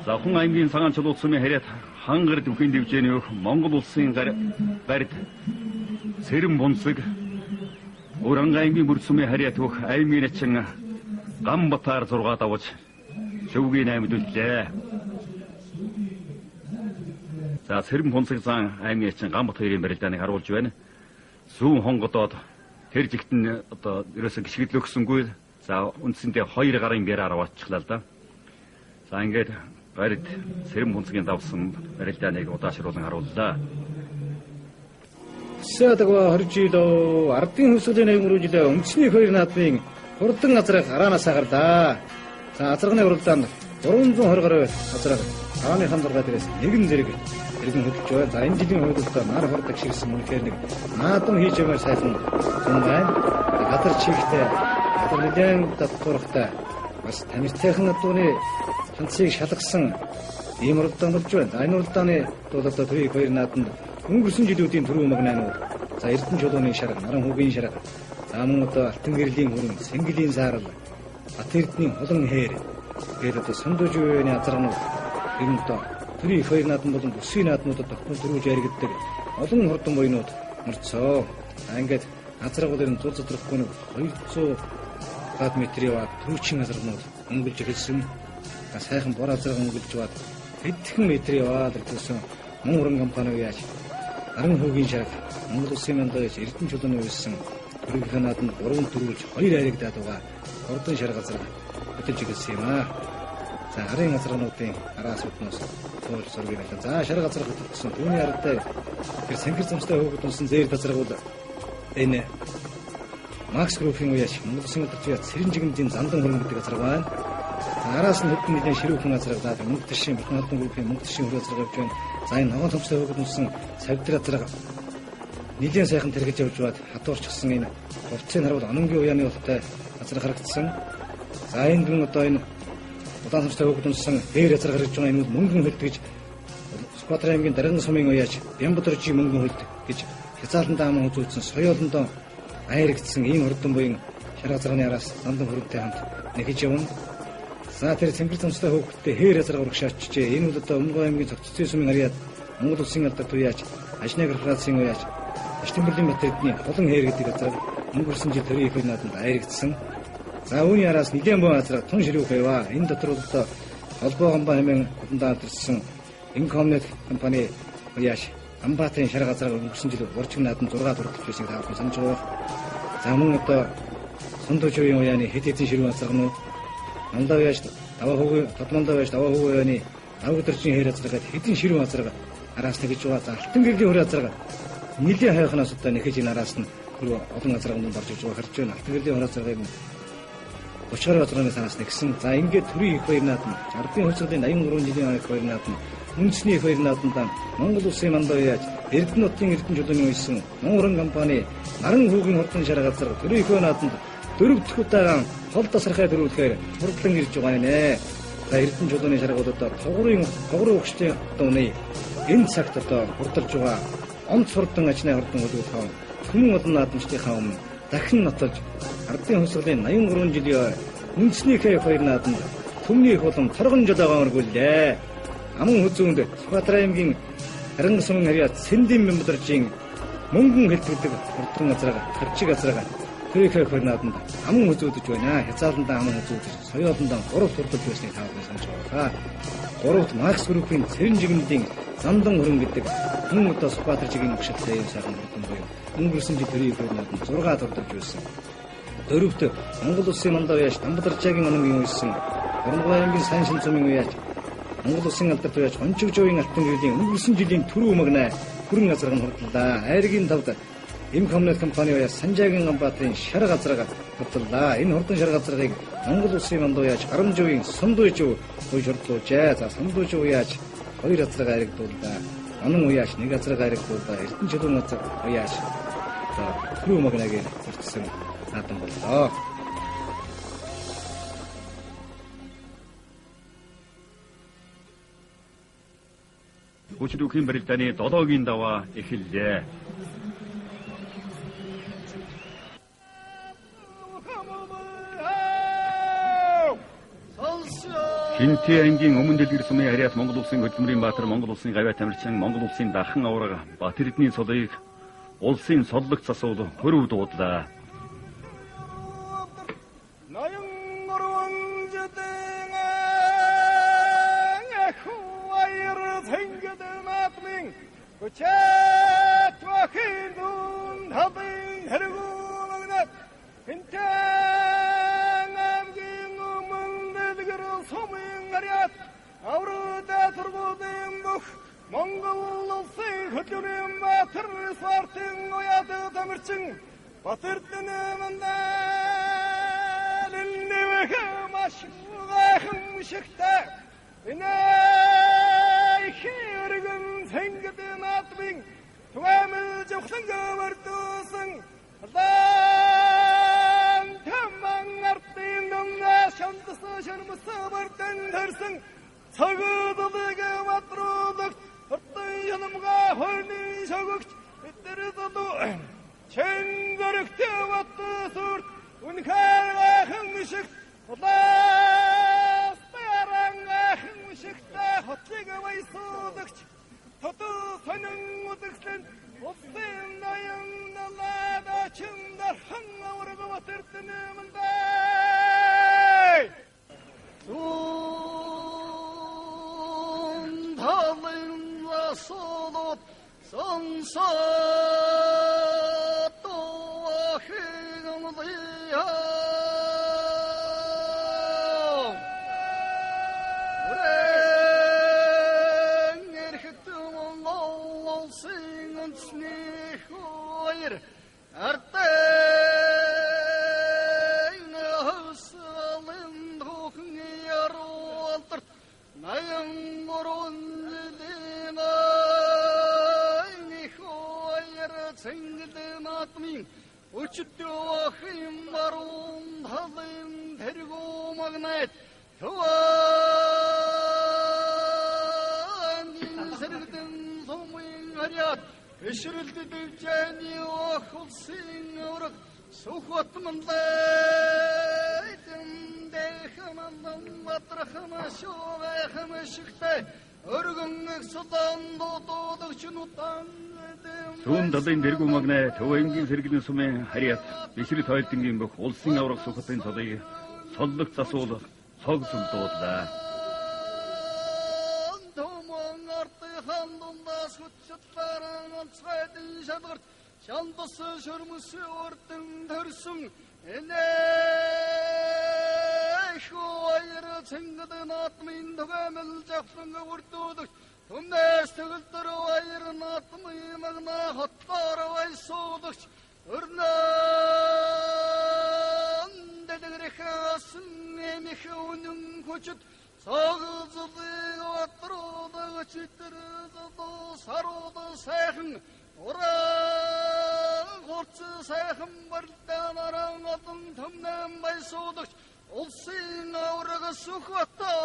За Хүн аймгийн Цагаан чулууд сумын харьяат хангар дүхийн дэвжээний өх Монгол улсын гарт цэрэн бонцог Уранга аймгийн Бүрд сумын харьяат өх аймгийн начин Ганбатаар 6 давж шөвгийн аймд үлдлээ. За цэрэн бонцог зан аймгийн начин Ганбат хоёрын барилдааныг харуулж байна. Зүүн хонгодоод тэр жигтэн одоо ерөөсөө гიშгэдлээ өгсөнгүй. За үндсэндээ 2 гарын бяраар аваачихлаа л да. За ингээд гарид цэрэн бунцгийн давсан барилдааныг удаашруулан харууллаа. Садагва 20 жил ардын хөсөлийн 83 жилээ үндэсний хоёр наадмын хурдан азрах араанасаа гарлаа. За азарганы уралдаанд 320 гаруй азрах арааныхан 6 дээрээс нэгэн зэрэг иргэн хөдөлж байна. За энэ жилийн хувьд одоо нар хурд агшигсан үнэхээр нэг наадам хийж ямаар сайхан зам байна. Газар чигтэй, газар нэлээд татвархтай бас тамиртайхан адууны ханцыг шалгасан ийм уралдаан болж байна. За энэ уралдааны бол одоо төрийн хоёр наадамд өнгөрсөн жилүүдийн түрүү магнанууд, за Эрдэнэ чулууны шарга, Наран хүүгийн шарга, за мөн одоо Алтан гэрлийн хүрэн, Сэнгэлийн саарал, Бат Эрдэнийн хулан хээр гээд одоо Сундууж үеийн азарганууд ер нь одоо төрийн их хоёр наадам болон бүсийн наадмуудад тогтмол төрүүлж яригддаг олон хурдан буйнууд мөрцөө. За ингээд азаргууд ер нь зул задрахгүй нэг 200 гад метр яваад төрүүчийн азарганууд өнгөлж эхэлсэн. За сайхан бор азарган өнгөлж яваад хэдхэн метр яваад ирсэн мөн уран компани яаж Наран хүүгийн шарга, Монгол улсын мандаж Эрдэнэ чулууны үйлсэн төрийнхөө наадамд 3 төрүүлж 2 харигдаад байгаа хурдан шарга азарга хөдөлж эхэлсэн юм аа. За гарын азаргануудын араас үднээс цуул зургийг байлаа. За шарга азарга хөдөлсөн. Түүний ардаа тэр санхир замстай хөөгд унсан зээр тазаргуул энэ Макс Группийн үеэс Монгол улсын алдарч Цэрэн жигмэдийн зандан хөрөнгө гэдэг азарга байна. За араас нь хэдэн нэгэн ширүүхэн азарга за мөнгө төшийн Бүтэн албан группийн мөнгө төшийн хөрөө азарга явж байна. За энэ ногоон томстой хөөгд унсан савдир азарга нэгэн сайхан тэргэж явж бад хатуурчсан энэ хувцсыг харуул ононгийн уяаны ултай азарга харагдсан. За энд мөн одоо энэ удаан томстой хөөгд унсан дээр азарга харагдж байгаа энэ бол мөнгөн хөлт гэж Сүхбаатар аймгийн Дарган сумын уяаж Бямбадоржийн мөнгөн хөлт гэж хязгаарлан аман үзүүлсэн соёолондоо айрагдсан ийм хурдан буян шарга азарганы араас зандан хөрөнтэй хамт нэхэж явна. За тэр цэнгэр замстай хөөгттэй хээр азраг урагшаачжээ. Энэ бол одоо Өмнө аймгийн Цогцлын сумын харьяат Монгол улсын алдар туяач Ажны корпорацийн уяач Аштэмбэрлийн бат эрдний холон хээр гэдэг газар өнгөрсөн жил төрийн их наадамд айрагдсан. За үүний араас нэгэн боо азраг тун ширүүх байваа. Энэ дотор бол одоо холбоо гамбаа хэмээн худалдаа авдирсан Инкомнет компани уяач Амбаатын шар газраг өнгөрсөн жил уржиг наадам 6 дурлаж байсныг та бүхэн санаж байгаа. За мөн одоо Сундуужийн уяаны хэд хэдэн ширүүн азрагнууд Мандаа уяаж даваа хүүг тодмондоо уяаж даваа хүүг уяаны давгдэржин хээр азраг хэдэн ширүүн азраг араас нэгж байгаа. За алтан гэрлийн хөр азраг нэлийн хайхнаас одоо нэхэж энэ араас нь хөр олон азрагнууд орж иж байгаа харж байна. Алтан гэрлийн хөр азрагийг 30 гаруй азрагны санаас нэгсэн. За ингээд төрийн их баяр наадам 60-ын хувьцаалын 83 жилийн их баяр наадам үндэсний их баяр наадамд Монгол улсын мандаа уяаж Эрдэнэ хотын Эрдэнэ чулууны уйсан Монголын компани наран хүүгийн хурдан шар газар төрийн их баяр наадамд дөрөв дэх удаан хол тасархай төрүүлэхээр хурдлан ирж байгаа нэ. За Эрдэнэ чулууны шаргууд одоо тогрын өгчдийн дууны энэ цагт одоо хурдалж байгаа онц хурдан ажны хурдан хөдөлгөөн түмэн олон наадамчдынхаа өмнө дахин нотолж ардын хувьсгалын 83 жилийн үндэснийхээ их баяр наадамд түмний их болон торгон жолоогоо өргүүллээ. Аман хүзүүнд Сүхбаатар аймгийн Харанга сумын харьяат Сэндийн Мямбадаржийн мөнгөн хэлтгэдэг хурдан азраг тарчиг азраг төрийнхээ их баяр наадамд аман хүзүүдэж байна. Хязааландаа аман хүзүүдэж, соёолондоо гурав турдаж байсныг та бүхэн санаж байгаа. Гуравт Макс группийн Цэрэн жигмэдийн Зандан хөрөн гэдэг хүн удаа Сүхбаатар жигийн өгшөлтэй юм сайхан хурдан буюу өнгөрсөн жил төрийн их баяр наадамд 6 турдаж байсан. Дөрөвт Монгол улсын мандаа уяаж Дамбадаржаагийн ономгийн уйсан Оронгой аймгийн Сайн шин цумын уяаж Монгол улсын алдарт уяаж Гончигжуугийн алтан гэрлийн өнгөрсөн жилийн түрүү магнаа хүрэн газраг нь хурдлаа. Айргийн тавд Эм комнет компани уяаж Санжаагийн Ганбаатарын шар газраг хурдлаа. Энэ хурдан шар газрагийг Монгол улсын мандаа уяаж Гарамжуугийн Сундуйжуу уйж хурдлуужээ. За Сундуйжуу уяаж хоёр газраг айрагдууллаа. Онон уяаж нэг газраг айрагдууллаа. Эрдэнэ чулуун газар уяаж за түрүү магнагийн зөрчсөн наадам боллоо. Хүчрүүхийн барилдааны 7-гийн даваа эхэллээ. Хинтээ ангийн өмнө дэлгэр сумын харьяат Монгол улсын хөдөлмөрийн баатар, Монгол улсын гавьяат тамирчин, Монгол улсын дархан авраг Бат Эрдэнийн цолыг улсын соллог засвал хөрөв дуудлаа. 83 жилийн эх баяр цэнгэл наадмын хүчит бахийн дүн талын хэргүүнэгнэт Хинтэн аймгийн өмнө дэлгэр сумын харьяат аврада тургуулын бүх Монгол улсын хөдөлмөрийн баатар спортын уяад тамирчин Бат Эрдэнэ мандаа нэмэх маш гайхамшигтай энэ хэргэн цэнгэл наадмын түгээмэл жавхлан гөвөрдөөсөн лан таман ардын дүнгээ шандсан шармсан бэрдэн төрсөн цагуулыг бадруулагч хурдан янамга хойны шогогч эдэр залуу Чэнгөрөгтэй бат сүрт үнэхээр гайхамшигт улаас баран гайхамшигтай хотлыг баясуулагч тодуу сонин үзэсгэлэн улсын ноён налаад очин дархан авраг Бат Эрдэнэ мандаа Зүүн талын засуулууд сонсоод Зүүн талын дэргүү магнаа Төв аймгийн сэргэлэн сумын харьяат Бишрэл тойлдонгийн бүх улсын аварга Сүхбаатын цолыг цоллог засуул цог зүлдууллаа. Түмнээс төгөлдөр баяр наадмын магна хотлоор баясуулагч өрнөн дэлгэрэх асан нэмэх үнэн хүчит цогцлыг батруулагч тэр зодоо сарууд сайхан уран хурц сайхан барилдаанараа олон түмнэн баясуулагч улсын авраг Сүхбаатар.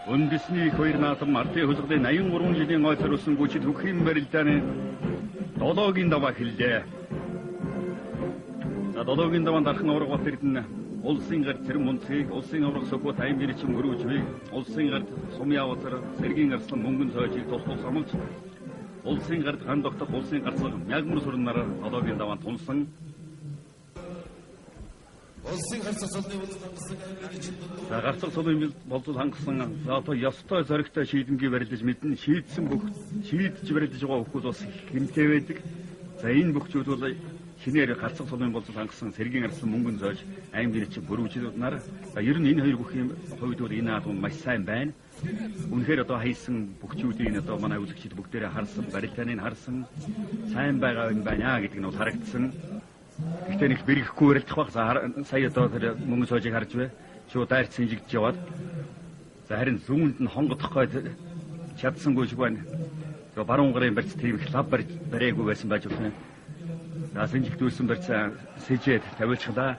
Үндэсний их хоёр наадам ардын хөлгөлийн 83 жилийн ой зориулсан гүчид хөхийн барилдааны долоогийн даваа хэллээ. За долоогийн даваанд дархан авраг Бат Эрдэнэ улсын гарт Цэрэн Мунцгийг, улсын авраг Сүхбат аймгийн чин Хөрвжвийг, улсын гарт Сумын авазар, Сэргийн арслан мөнгөн цойжийг тус тус амлж, улсын гарт ган тогтох улсын гарцлага мягмар сүрнээр долоогийн даваанд тунсан. Улсын гарцаг цолны болзол хангасан аймгийн чин дунд. За гарцаг цолны болзол хангасан за одоо ёстой зоригтой шийдэнгийн барилдаж мэднэ. Шийдсэн бүх шийдэж барилдаж байгаа бүхэл бас хэмтэй байдаг. За энэ бүх зүйл бол шинээр гарцаг цолны болзол хангасан Сэргийн арслан мөнгөн зоож аймгийн чин хөрвжүүд нар. За ер нь энэ хоёр бүхийн хувьд бол энэ наадам маш сайн байна. Үнэхээр одоо хайсан бүхчүүдийг одоо манай үзэгчид бүгдээрээ харсан, барилдааныг харсан, сайн байгаа юм байна гэдэг нь бол харагдсан. Гэхдээ нэг бэргэхгүй барилдах баг. Сая одоо тэр мөнгө соожийг харж бай. Шууд дайрц хинжигдэж яваад. За харин зүүнд нь хонгодох гой чадсангүй шиг байна. Тэгээ баруун гарын барьц тийм их лав бариагүй байсан байж болох юм. За сэнжигдүүлсэн барьцаа сэжээд тавиулчихлаа.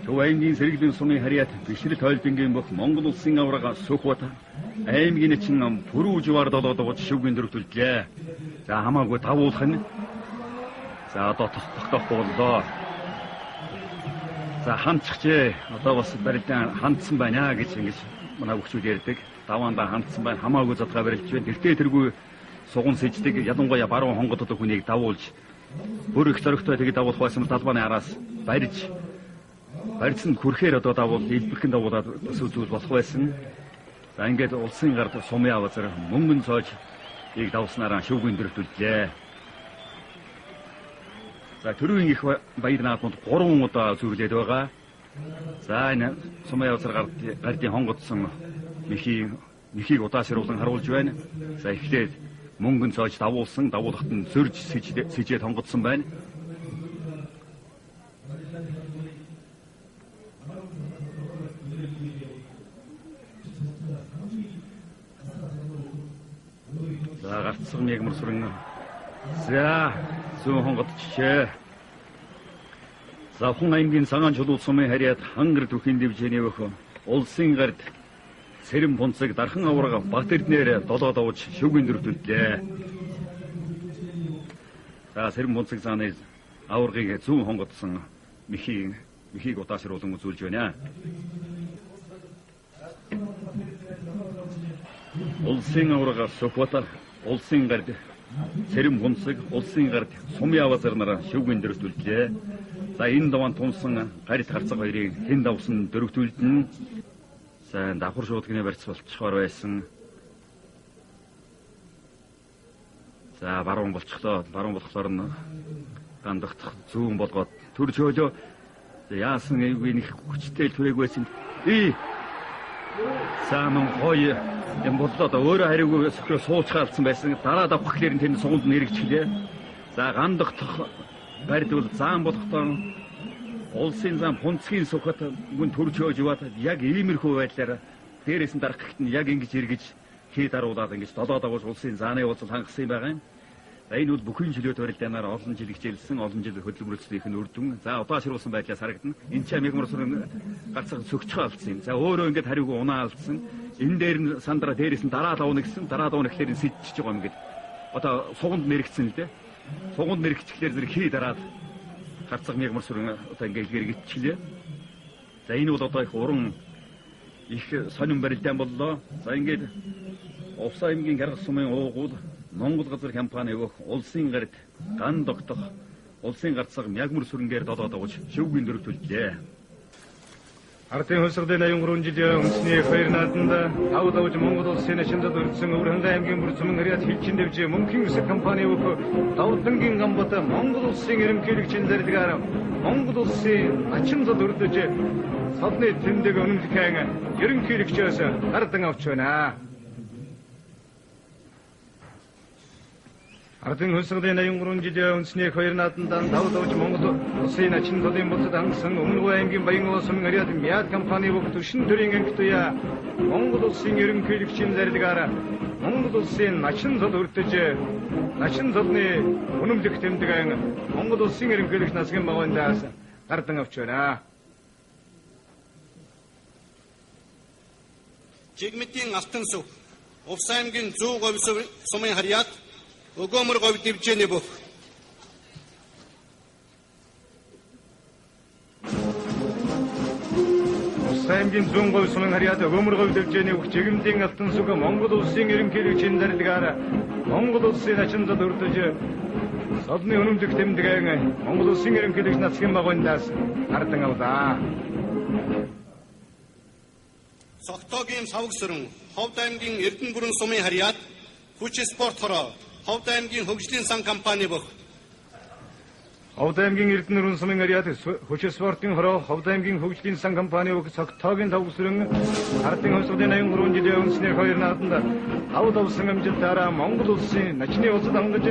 Төв аймгийн сэргэлэн сумын харьяат Бишрэл тойлдонгийн бүх Монгол улсын аврага Сүхбат аймгийн чин Пүрүүжвар долоодогч шүвгийн дөрөвт үлдлээ. За хамаагүй давуулах нь. За одоо тогтоох боллоо. За хандчихжээ. Одоо бас барилдаан хандсан байна гэж ингэж манай хөгчүүд ярьдаг. Даваандаа хандсан байна. Хамаагүй задгаа барилж байна. Тэртээ тэргүй суган сэждэг. Ялангуяа баруун хонгодод хүнийг давуулж бүр их зоригтой тэгээд давуулах байсан талбааны араас барьж барьсан хүрхээр одоо давуул илбэрхэн давуулаад бас зүйл болох байсан. За ингээд улсын гард сумын авазар мөнгөн цоож ийг давснараа шүүгийн дөрөвт үлдлээ. За төрийн их баяр наадманд 3 удаа зүрлээд байгаа. За энэ сумын авазар гардын хонгодсон мехийг удаашруулан харуулж байна. За эхлээд мөнгөн цоож давуулсан, давуулахад нь зөрж сэжээд хонгодсон байна. За гарцсан мягмар сүрэн. За зүүн хонгодчихжээ. Завхан аймгийн цагаан чулуу сумын харьяат хангар түүхийн дэвжээний өх улсын гард Цэрэн Пунцэг дархан аврага Бат Эрдэнээр долоо давж шүвгийн дөрөвт үлдлээ. За Цэрэн Пунцэг зааны аваргыг зүүн хонгодсон мехийг удаашруулан үзүүлж байна. Улсын аварга Сүхбаатар, улсын гард Цэрэн Пунцэг, улсын гард Сумын авазар нараа шүвгийн дөрөвт үлдлээ. За энэ даван тунсан гарид харцаг хоёрыг хэн давсан дөрөвт үлдэнэ. За давхар шуудгны барьц болчихоор байсан. За баруун болчихлоо. Баруун болохоор нь гандагдах зүүн болгоод төр чөөлөө. Яасан эвгүй нэг хүчтэй түрээг байсан. За мөн гоё юм боллоо да. Өөрөө хариугүй сөхрөө суулцгаалцсан байсан. Дараа давх гэхлээр нь тэр суганд нь эргэчихлээ. За гандагдах барьд бол заан болохдоо улсын зам Пунцгийн Сүхбат гүн төр чөөж яваад яг иймэрхүү байдлаар дээрээс нь дарах гэхэд нь яг ингэж эргэж хий даруулаад ингэж долоо дагуулж улсын зааны уулзалт хангасан юм байгаа юм. За энэ бол бүхэн чөлөөт барилдаанаар олон жил хичээлсэн, олон жил хөдөлмөрлөснийх нь үр дүн. За удаашруулсан байдлаас харагдана. Энэ ч мягмар сүрэн гарцаг сөгчхөө алдсан юм. За өөрөө ингэж хариугүй унаа алдсан. Энэ дээр нь сандраа дээрээс нь дараа давна гэсэн, дараа давна гэхлээр нь сэжчихэж байгаа юм гээд. Одоо суганд нэрэгдсэн л дээ. Суганд мэрэгчлэр зэрэг хий дараад харцаг мягмар сүрэн одоо ингээ илгэрэгдчихлээ. За энэ бол одоо их уран их сонин барилдаан боллоо. За ингээд Увс аймгийн Гаргас сумын уугуул Монгол газар компани өгөх улсын гарт ган тогтох улсын гарцаг мягмар сүрэнгээр долоо дагуулж шөвгийн дөрөв төллөө. Ардын хувьсгалын 83 жилийн үндэсний хоёр нааданд тав давж Монгол улсын начиндад өртсөн Өвөр Хангай аймгийн бүр цөмөн харьяат хилчин дэвжээ мөнхийн өсөг компани бүх давлангийн гамбат Монгол улсын ерөнхийлөгчийн зарилгаар Монгол улсын начин зод өрдөж цодны тэмдэг үнэмлэхэн ерөнхийлөгчөөс гардан авч байна. Ардын хувьсгалын 83 жилийн үндэсний хоёр нааданд тав давж Монгол улсын начин зодын бусад хангасан Өмнө Говь аймгийн Баян сумын харьяат Миад компани бүх түвшин төрийн ангитуя Монгол улсын ерөнхийлөгчийн зарилгаар Монгол улсын начин зод өртөж начин зодны үнэмлэх тэмдгэн Монгол улсын ерөнхийлөгч Насгийн Багвандаас гардан авч байна. Жигмитийн алтан сүх Увс аймгийн Зүү говь сумын харьяат Өгөөмөр говь дэвжээний бүх Увс аймгийн Зүүн говь сумын харьяат Өгөөмөр говь дэвжээний бүх жигмдийн алтан сүх Монгол улсын ерөнхийлөгчийн зарилгаар Монгол улсын начин зод өрдөж цодны үнэмлэх тэмдгэн Монгол улсын ерөнхийлөгч Нацгийн Багвандаас гардан авлаа. Согтоогийн савг сүрэн Ховд аймгийн Эрдэнэ бүрэн сумын харьяат Хүч спорт хороо Ховд аймгийн хөгжлийн сан компани бүх Ховд аймгийн Эрдэнэ бүрэн сумын харьяат Хүч спортын хороо Ховд аймгийн хөгжлийн сан компани бүх Согтоогийн савг сүрэн Ардын хувьсгалын 83 жилийн үндэсний хоёр нааданд тав давсан амжилтаараа Монгол улсын начны улсад хангаж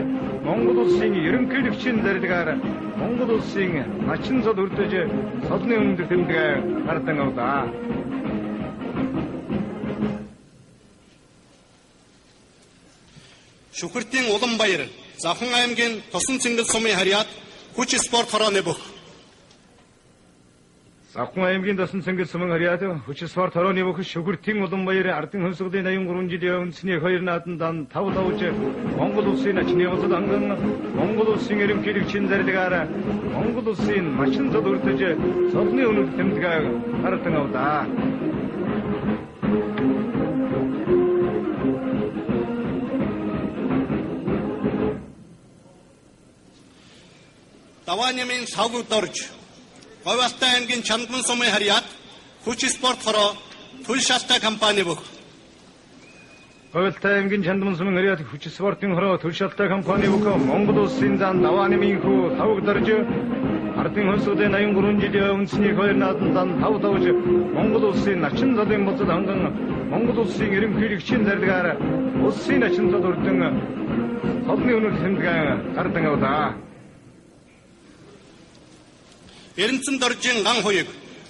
Монгол улсын ерөнхийлөгчийн зарилгаар Монгол улсын начин зод өрдөж цодны үнэмлэх тэмдэг гардан авлаа. Шүхэртийн Уланбаяр Завхан аймгийн Тосон цэнгэл сумын харьяат Хүч спорт хорооны бүх Завхан аймгийн Тосон цэнгэл сумын харьяат Хүч спорт хорооны бүх Шүхэртийн Уланбаяр Ардын хувьсгалын 83 жилийн үндэсний хоёр нааданд тав давж Монгол улсын начны улсад ханган Монгол улсын ерөнхийлөгчийн зарилгаар Монгол улсын начин зод өрдөж цодны үнэмлэх тэмдэг гардан авлаа. Даваанямын савг дорж Говь Алтай аймгийн Чандман сумын харьяат Хүч спорт хороо Түл шалтай компани бүх Говь Алтай аймгийн Чандман сумын харьяат Хүч спортын хороо Түл шалтай компани бүх Монгол улсын зан Даваанямын хүү савг дорж Ардын хувьсгалын 83 жилийн үндэсний хоёр нааданд тав давж Монгол улсын начин зодын бусад ханган Монгол улсын ерөнхийлөгчийн зарилгаар улсын начин зод өрдөн цодны үнэмлэх тэмдэг гардан авлаа. Эрэнцэн доржийн ган хуйг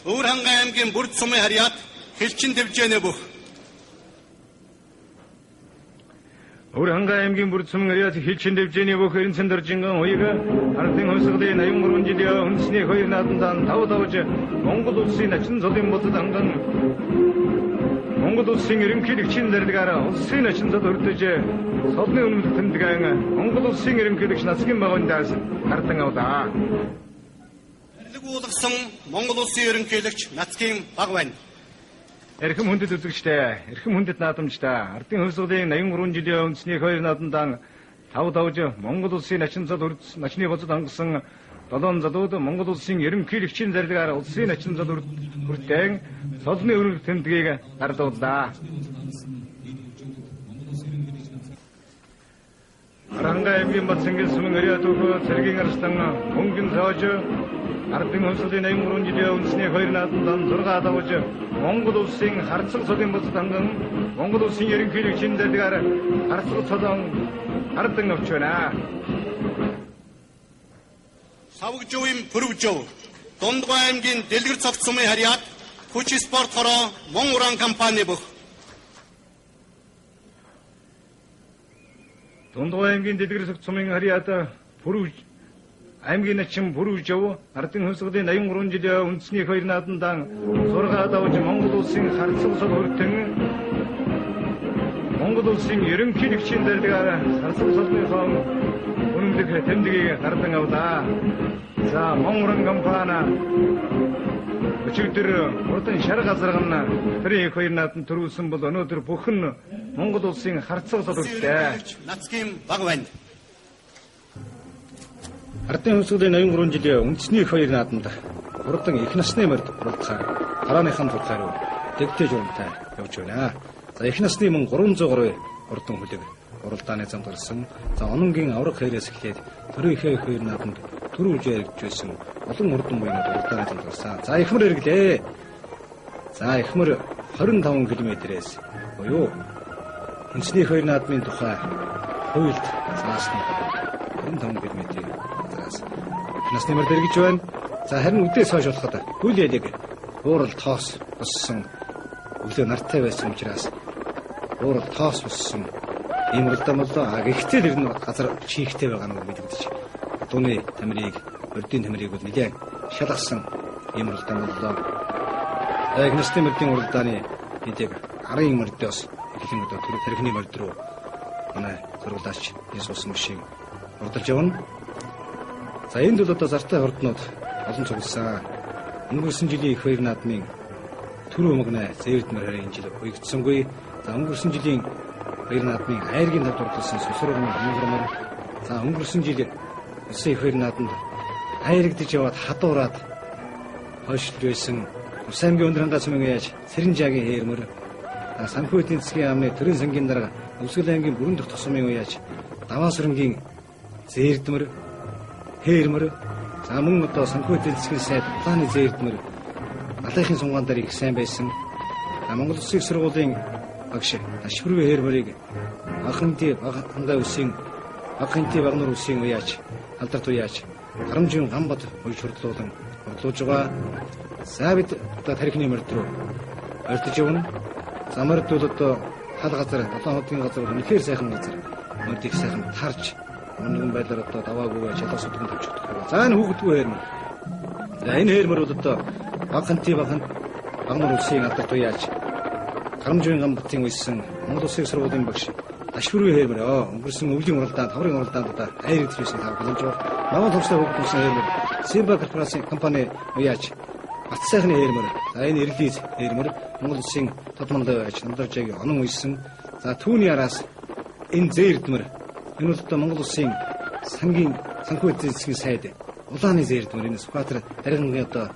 Өвөр Хангай аймгийн Бүрд сумын харьяат Хилчин дэвжээний бүх Өвөр Хангай аймгийн Бүрд сумын харьяат Хилчин дэвжээний бүх Эрэнцэн доржийн ган хуйг Ардын хувьсгалын 83 жилийн үндэсний хоёр нааданд тав давж Монгол улсын начин зодын бусад ханган Монгол улсын ерөнхийлөгчийн зарилгаар улсын начин зод өрдөж цодны үнэмлэх тэмдэг Монгол улсын ерөнхийлөгч Нацгийн Багвандаас гардан авлаа. Уулгасан Монгол улсын ерөнхийлөгч Нацгийн Багван. Эрхэм хүндэт үзэгчдээ, эрхэм хүндэт наадамчдаа, Ардын хувьсгалын 83 жилийн үндэсний хоёр нааданд тав давж Монгол улсын начин зод өрдөж начны босод хангасан долоон залууд Монгол улсын ерөнхийлөгчийн зарилгаар улсын начин зод хүртэн цодны үнэмлэх тэмдгийг гардууллаа. Аранга аймгийн Батсангийн сумын харьяат өгөө цэргийн арслан мөнгөн цоож Ардын хувьсгалын 83 жилийн үндэсний хоёр нааданд 6 давж Монгол улсын харцаг цодын бусад ханган Монгол улсын ерөнхийлөгчийн зарилгаар харцаг цодон гардан авч байна. Савгжувын Пүрвжив Дундгой аймгийн Дэлгэр цогц сумын харьяат Хүч спорт хороо Мон уран компани бүх Дундгой аймгийн Дэлгэр цогц сумын харьяат Пүрвж аймгийн начин Пүрвжив Ардын хувьсгалын 83 жилийн үндэсний хоёр нааданд 6 давж Монгол улсын харцаг цод хүртэн Монгол улсын ерөнхийлөгчийн зарилгаар харцаг цодныхоо үнэмлэх дэх тэмдгийг гардан авлаа. За Монрон компани өчигдөр хурдан шар газарган төрийн их хоёр наадам төрүүлсэн бол өнөөдөр бүхэн Монгол улсын харцаг төлөвтэй. Нацгийн баг байна. Ардын хувьсгалын 83 жилийн үндэсний их хоёр наадамд хурдан их насны морд уралдахаар дарааныхан турхаар дэгдэж урамтай явж байна. За их насны мөн 300 гаруй хурдан хүлэг уралдааны замд гарсан. За ононгийн авраг хэрээс эхлээд төрийн их хоёр наадамд төрүүлж яригдж байсан олон хурдан буянууд уралдааны замд гарсан. За ихмэр эргэлээ. За ихмэр 25 км-ээс буюу үндэсний их хоёр наадмын тухай хуульд заасны 25 км-ийн газраас их насны морд эргэж байна. За харин үдээс хойш болоход хөл ялэг уурал тоос боссон өглөө нартай байсан учраас уурал тоос боссон ийм уралдаан боллоо. А гэхдээ тэр нь газар чийхтэй байгаа нь мэдэгдэж дууны тамирыг, мордын тамирыг бол нэлээд шалгасан ийм уралдаан боллоо. За их насны мордын уралдааны хэдийг арын мордоос эхлэн одоо тархины морд руу манай зургалаач Иесус машин урдалж явна. За энд бол одоо зартай хорднууд олон цугласан. Өнгөрсөн жилийн их хоёр наадмын түрүү өмгнэ зээрдмэр харин энэ жил уягдсангүй. За өнгөрсөн жилийн хоёр наадмын айргийн тавд урдсан сусрын хангамар. За өнгөрсөн жил улсын их хоёр наадамд айрагдж яваад хадуураад хойшлж байсан Ус аймгийн өндөр хангай сумын яаж Цэрэнжаагийн хээрмэр, санхүү эдийн засгийн яамны төрийн сангийн дарга Өвсгөл аймгийн бүрэн дэх тосмын үеаж Даваасрангийн зээрдмэр, хээрмэр, за мөн одоо санхүү эдийн засгийн сайд Улааны зээрдмэр Малайхын сунгаан дээр их сайн байсан. За Монгол Улсын их сургуулийн багш Ташбэрвэ хээрмэрийг Баханти хангай үсийн Баханти багнуур үсийн уяаж алдарт уяаж Харамжийн Ганбат уйж хурдлуулан хурлуулж байгаа. За бид одоо тархины морд руу ордож явна. За морд бол одоо тал газар, долоон хотын газар үнэхээр сайхан газар. Морд их сайхан тарж нэгэн байдлаар одоо даваагүй чалга сүдгэн тавьж өгдөг. За энэ хүүхдгүй хээрмэр. За энэ хээрмэр бол одоо Баханти багнуур үсийн алдарт уяаж Харамжийн Ганбатын уйсан Монгол Улсын их сургуулийн багш Ташбэрвэ хээрмэр өнгөрсөн өвлийн уралдаанд, таврын уралдаанд одоо хайрагдж байсан тав боломж байна. Монгол төвчтэй хүүхдсэн хээрмэр Симба корпорацийн компани уяаж Бат сайхны хээрмэр. За энэ Эрлиз хээрмэр Монгол Улсын тод мандаа байж Намдаржаагийн онон уйсан. За түүний араас энэ зээрдмэр энэ бол одоо Монгол Улсын сангийн санхүү эдийн засгийн сайд Улааны зээрдмэр энэ Сүхбаатар даргангийн одоо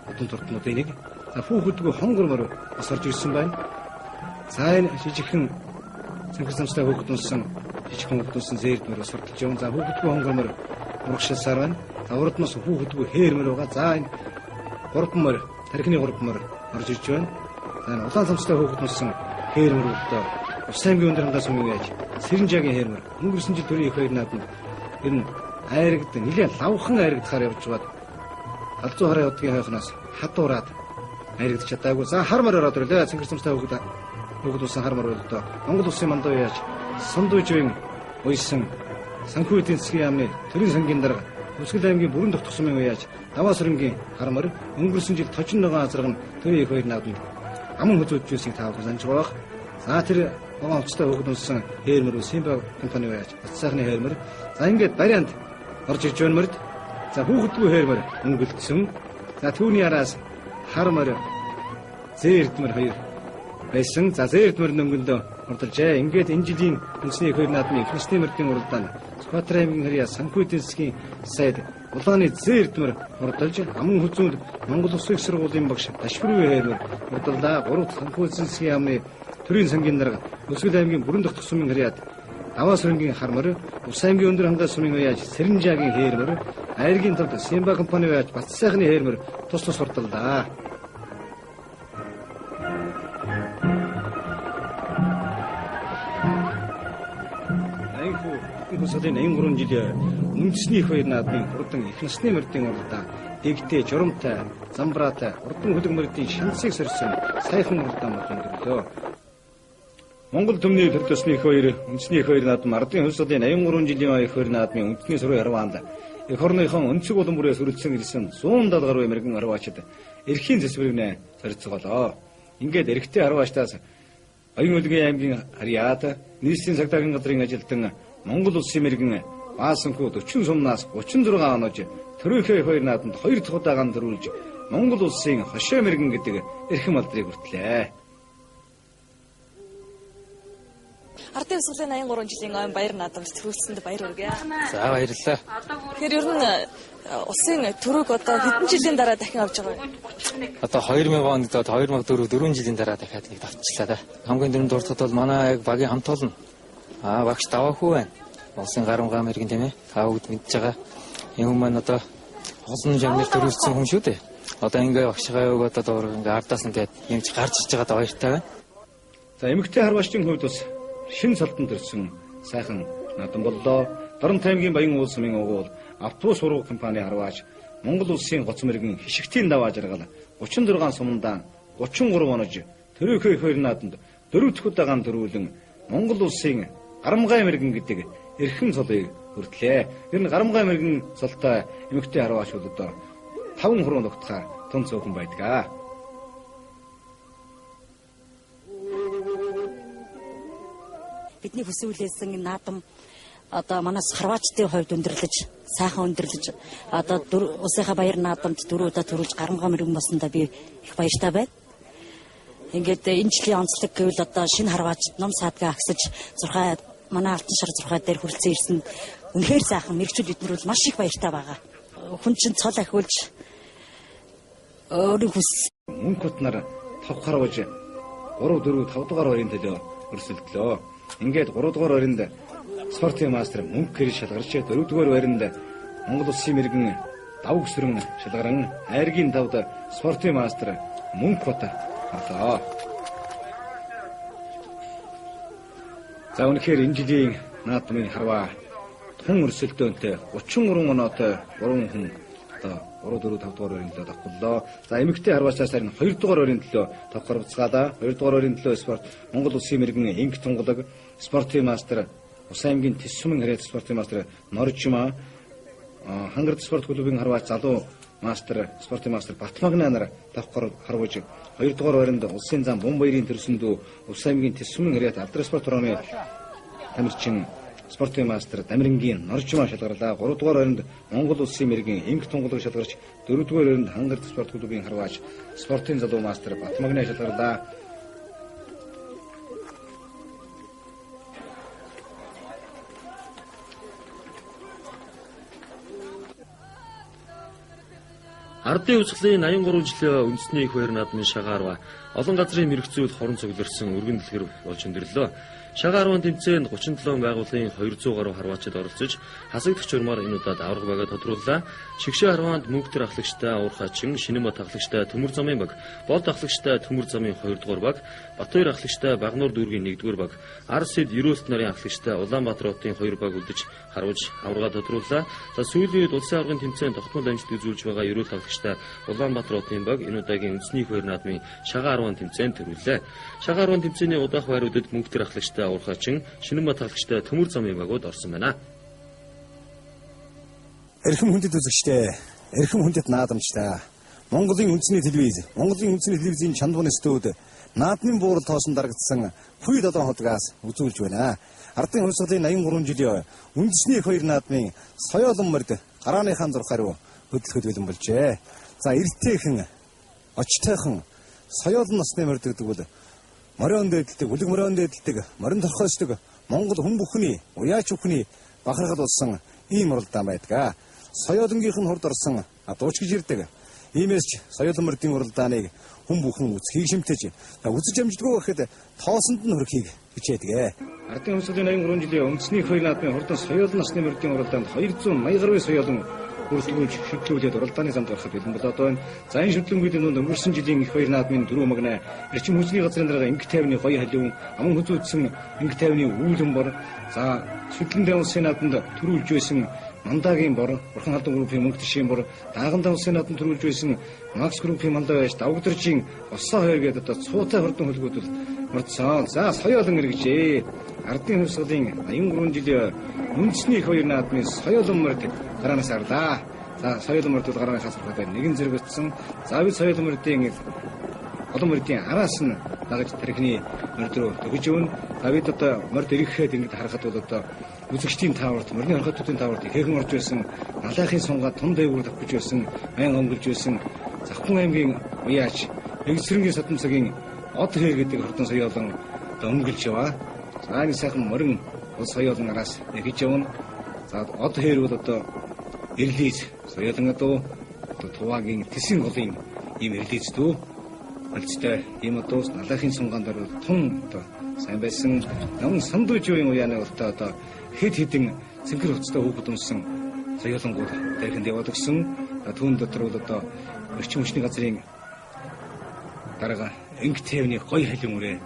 удам туртнуудын нэг. За хүүхэдгүй хонгор мөр бас орж ирсэн байна. За энэ жижигхэн цэнхэр самстай хүүхэд унсан жижигхэн хүүхэд унсан зээрдмэр бас сурталж явна. За хүүхэдгүй хонгор мөр урагшилсаар байна. За урднаас хүүхэдгүй хээрмэр байгаа. За энэ гурван мөр, тархины гурван мөр орж ирж байна. За энэ улаан самстай хүүхэд унсан хээрмэр одоо Ус аймгийн өндөр хангай сумын яаж Сэрэнжаагийн хээрмэр өнгөрсөн жил төрийн их хоёр наадамд ер нь айрагд нэлээд лавхан айрагдахаар явж байгаад галзуу хараа явдгийн хойхноос хадуураад айрагдаж чадаагүй. За хар мөр ороод ирлээ. Цэнхэр самстай хүүхэд унсан хар мөр бол одоо Монгол Улсын мандуу яаж Сандуйжийн уйсан санхүү эдийн засгийн яамны төрийн сангийн дарга Өсгөл аймгийн бүрэн дэх тусмын уяаж Даваасрангийн хар мөр өнгөрсөн жил тожин ногоон азарга нь төрийн их хоёр наадамд аман хөзөөжсийг таавах санаж байгаа. За тэр ногоон хувцастай хүүхэд унсан хээрмэр Симба компани уяаж бат сайхны хээрмэр. За ингээд барианд орж ирж байна мөрд. За хүүхэдгүй хээрмэр өнгөлдсөн. За түүний араас хар мөр зээрдмэр хоёр байсан. За зээрдмэр нөнгөндөө урдалжээ. Ингээд энэ жилийн үндэсний их хоёр наадмын их насны мөрдийн уралдаанд Сүхбаатар аймгийн харьяа санхүү эдийн засгийн сайд Улааны зээрдмэр урдалж аман хүзүүнд Монгол Улсын их сургуулийн багш Ташбэрвэ хээрмэр урдаллаа. Гурав дахь санхүү эдийн засгийн яамны төрийн сангийн дарга Өсгөл аймгийн бүрэн дэх сумын харьяад Даваасрангийн хар мөр, Ус аймгийн өндөр хангай сумын уяаж Сэрэнжаагийн хээрмэр, Айргийн тавд Симба компани уяаж Бат сайхны хээрмэр тус тус урдаллаа. Хусалын 83 жилийн үндэсний их хоёр наадмын хурдан их насны мордын уралдаан дэгдээ журамтай, замбраатай хурдан хөлөг мордын шансыг сорьсон сайхан уралдаан болж өнгөрлөө. Монгол төмний төр төсний их хоёр үндэсний их хоёр наадам ардын хувьсгалын 83 жилийн их хоёр наадмын үндэсний сурын харваанд эх орныхон өнцөг улам бүрээ сүрэлдсэн ирсэн 170 гаруй мэрэгэн харваачид эрхийн зэсвэрнэ зорилцголоо. Ингээд эрэгтэй харваачдаас Оюун Өлгийн аймгийн харьяат нийслэлийн цагдаагийн газрын ажилтан Монгол Улсын мэрэгэн Баасанхүү 40 сумнаас 36 онож төрийнхөө хоёр наадамд 2 дахь удаа ган төрүүлж Монгол улсын хошой мэрэгэн гэдэг эрхэм алдрыг хүртлээ. Ардын хувьсгалын 83 жилийн ойн баяр наадамд төрүүлсэнд баяр хүргэе. За баярлалаа. Тэгэхээр ер нь улсын төрөг одоо хэдэн жилийн дараа дахин авч байгаа вэ? Одоо 2000 онд 2004 4 жилийн дараа дахиад нэг давтчлаа да. Хамгийн түрүүнд дурдахад бол манай яг багийн хамт олон. Багш даваагүй байна. Улсын гарамгаа мэрэгэн тийм Та бүгд мэдж байгаа. Энэ хүн маань одоо олон жамнаар төрүүлсэн хүн шүү дээ. Одоо ингээ багшгаа юуг одоо дуур ингээ ардаас нь тэгээд юмч гарч иж байгаад баяртай байна. За эмэгтэй харваачдын хувьд бас шин цолтон төрсөн сайхан наадам боллоо. Дорнот аймгийн Баян уул сумын угуул автобус уруу компани харваач Монгол улсын гоц мэрэгэн хишигтийн даваа жаргал 36 сумандаа 33 онож төрийнхөө хоёр наадамд 4 дахь удаа ган төрүүлэн Монгол улсын гарамгай мэрэгэн гэдэг эрхэм цолыг хүртлээ. Ер нь гарамгай мэрэгэн цолтой эмэгтэй харваачуд одоо 5 хуруу нутгаар тун цөөхөн байдаг. Бидний хүсүүлээсэн наадам одоо манаас харваачдын хувьд өндөрлөж, сайхан өндөрлөж одоо улсынхаа баяр наадамд 4 удаа төрүүлж гарамгай мэрэгэн болсондоо би их баяртай байна. Ингээд энэ жилийн онцлог гэвэл одоо шинэ харваачд ном саадгаа агсаж зурхай манай алтан шар зурхай дээр хүрэлцэн ирсэн үнэхээр сайхан мэрэгчүүд бид нар бол маш их баяртай байгаа. Хүн чинь цол ахиулж өөрийн хүс мөнх утнаар тав харваж 3 4 5 дугаар байрын төлөө өрсөлдлөө. Ингээд 3 дугаар байранд спортын мастер мөнх гэр шалгарч 4 дугаар байранд Монгол улсын мэрэгэн давг сүрэн шалгаран айргийн тавд спортын мастер мөнх бат орлоо. За үнэхээр энэ жилийн наадмын харваа тун өрсөлдөөнтэй 33 оноотой 3 хүн одоо 3 4 5 дугаар байрны төлөө давхлаа. За эмэгтэй харваачаас харин 2 дугаар байрны төлөө давхар буцгаалаа. 2 дугаар байрны төлөө спорт Монгол улсын мэрэгэн инг тунгалаг спортын мастер Ус аймгийн Тэс сумын харьяат спортын мастер Норжма, Хангард спорт клубын харваач залуу мастер спортын мастер Батмагна нар давхар харваж 2 дугаар байранд улсын зам Бумбаярын төрсөндөө Ус аймгийн Тэс сумын харьяат алдар спорт хорооны тамирчин спортын мастер Дамирингийн Норжма шалгарлаа. 3 дугаар байранд Монгол улсын мэрэгэн инг тунгалаг шалгарч 4 дугаар байранд Хангард спорт клубын харваач спортын залуу мастер Батмагна шалгарлаа. Ардын хувьсгалын 83 жилийн үндэсний их баяр наадмын шагаа арва олон газрын мэрэгцүүл хорон цугларсан өргөн дэлгэр болж өндөрлөө. Шагаа арван тэмцээнд 37 байгууллагын 200 гаруй харваачид оролцож хасагдах журмаар энэ удаад аварга багаа тодрууллаа. Шигшээ арваанд мөнх төр ахлагчтай Уурхачин, Шинэнбат ахлагчтай Төмөр замын баг, Болд ахлагчтай Төмөр замын 2 дугаар баг, Батбаяр ахлагчтай Багнуур дүүргийн 1 дугаар баг, Арсэд Ерөөлт нарын ахлагчтай Улаанбаатар хотын 2 баг үлдэж харваж аварга тодрууллаа. За сүүлийн үед улсын аваргын тэмцээнд тогтмол амжилт үзүүлж байгаа Ерөөлт ахлагчтай Улаанбаатар хотын баг энэ удаагийн үндэсний их баяр наадмын шагаа арван тэмцээнд төрүүллээ. Шагаа арван тэмцээний удаах байруудад мөнх төр ахлагчтай Уурхачин, Шинэнбат ахлагчтай Төмөр замын багууд орсон байна. Эрхэм хүндэт үзэгчдээ, эрхэм хүндэт наадамчдаа. Монголын үндэсний телевиз, Монголын үндэсний телевизийн чандван студ наадмын буурал тоосон дарагдсан Пүй долоон хотгоос үзүүлж байна. Ардын хувьсгалын 83 жилийн үндэсний их хоёр наадмын соёолон морд гарааныхаа зурх хариу хөдөлгөхөд бэлэн болжээ. За эртээхэн, очтойхон соёолон насны морд гэдэг бол морион дээдэлдэг, үлэг морион дээдэлдэг, морин торхоосдог Монгол хүн бүхний, уяач бүхний бахархал болсон ийм уралдаан байдаг. Соёолонгийнх нь хурд орсон дууч гэж ирдэг. Иймээс ч соёолон мордын уралдааныг хүн бүхэн үзхийг шимтэж, үзэж амждаггүй гэхэд тоосонд нь хүрэхийг хичээдэг. Ардын хувьсгалын 83 жилийн үндэсний их хоёр наадмын хурдан соёолон насны мордын уралдаанд 280 гаруй соёолон бүрэлдэхүүнж шүтлүүлээд уралдааны замд гарахад бэлэн болоод байна. За энэ шүтлэнгийн дунд өнгөрсөн жилийн их хоёр наадмын дөрөв магнаа эрчим хүчний газрын дарга инг тайвны гоё халиун, аман хүзүүдсэн инг тайвны үүлэн бор, за шүтлэн улсын наадамд төрүүлж байсан Мандагийн бор, Бурхан халдун группийн мөнх тишийн бор, Даагандаа улсын наадамд төрүүлж байсан Макс группийн мандаа байж Давгдаржийн Осоо хоёр гэдэг одоо цуутай хурдан хөлгүүд бол мордсон. За соёолон эргэжээ. Ардын хувьсгалын 83 жилийн үндэсний их хоёр наадмын соёолон морд гараанаас арлаа. За соёолон морд бол гарааныхаас сурхаад нэгэн зэрэг өтсөн. За бид соёолон мордын олон мордын араас нь дагаж тархины морд руу төгөж өгнө. За бид одоо морд ирэхэд ингэж харахад бол одоо үзэгчдийн тааварт, морины хорхотуудын тааварт ихэхэн орж байсан, Налайхын сунгаа тун дээгүүр давхиж байсан, мянга өнгөлж байсан Завхан аймгийн уяач Эгцэрэнгийн содон цагийн од хээр гэдэг хордон соёолон одоо өнгөлж яваа. За энэ сайхан морин ус соёолон араас нэхэж явна. За од хээр бол одоо эрлиз соёолон одоо тувагийн тэсэн голын ийм эрлиз дүү болцтой ийм одоо Налайхын сунгаан дээр бол тун одоо сайн байсан. Намын сандуужийн уяаны болтой одоо хэд хэдэн цэнхэр хувцастай хүүхэд унсан соёолонгууд дайханд яваад өгсөн. Түүн дотор бол одоо эрчим хүчний газрын дарга Инг тээвний гоё халиун үрээ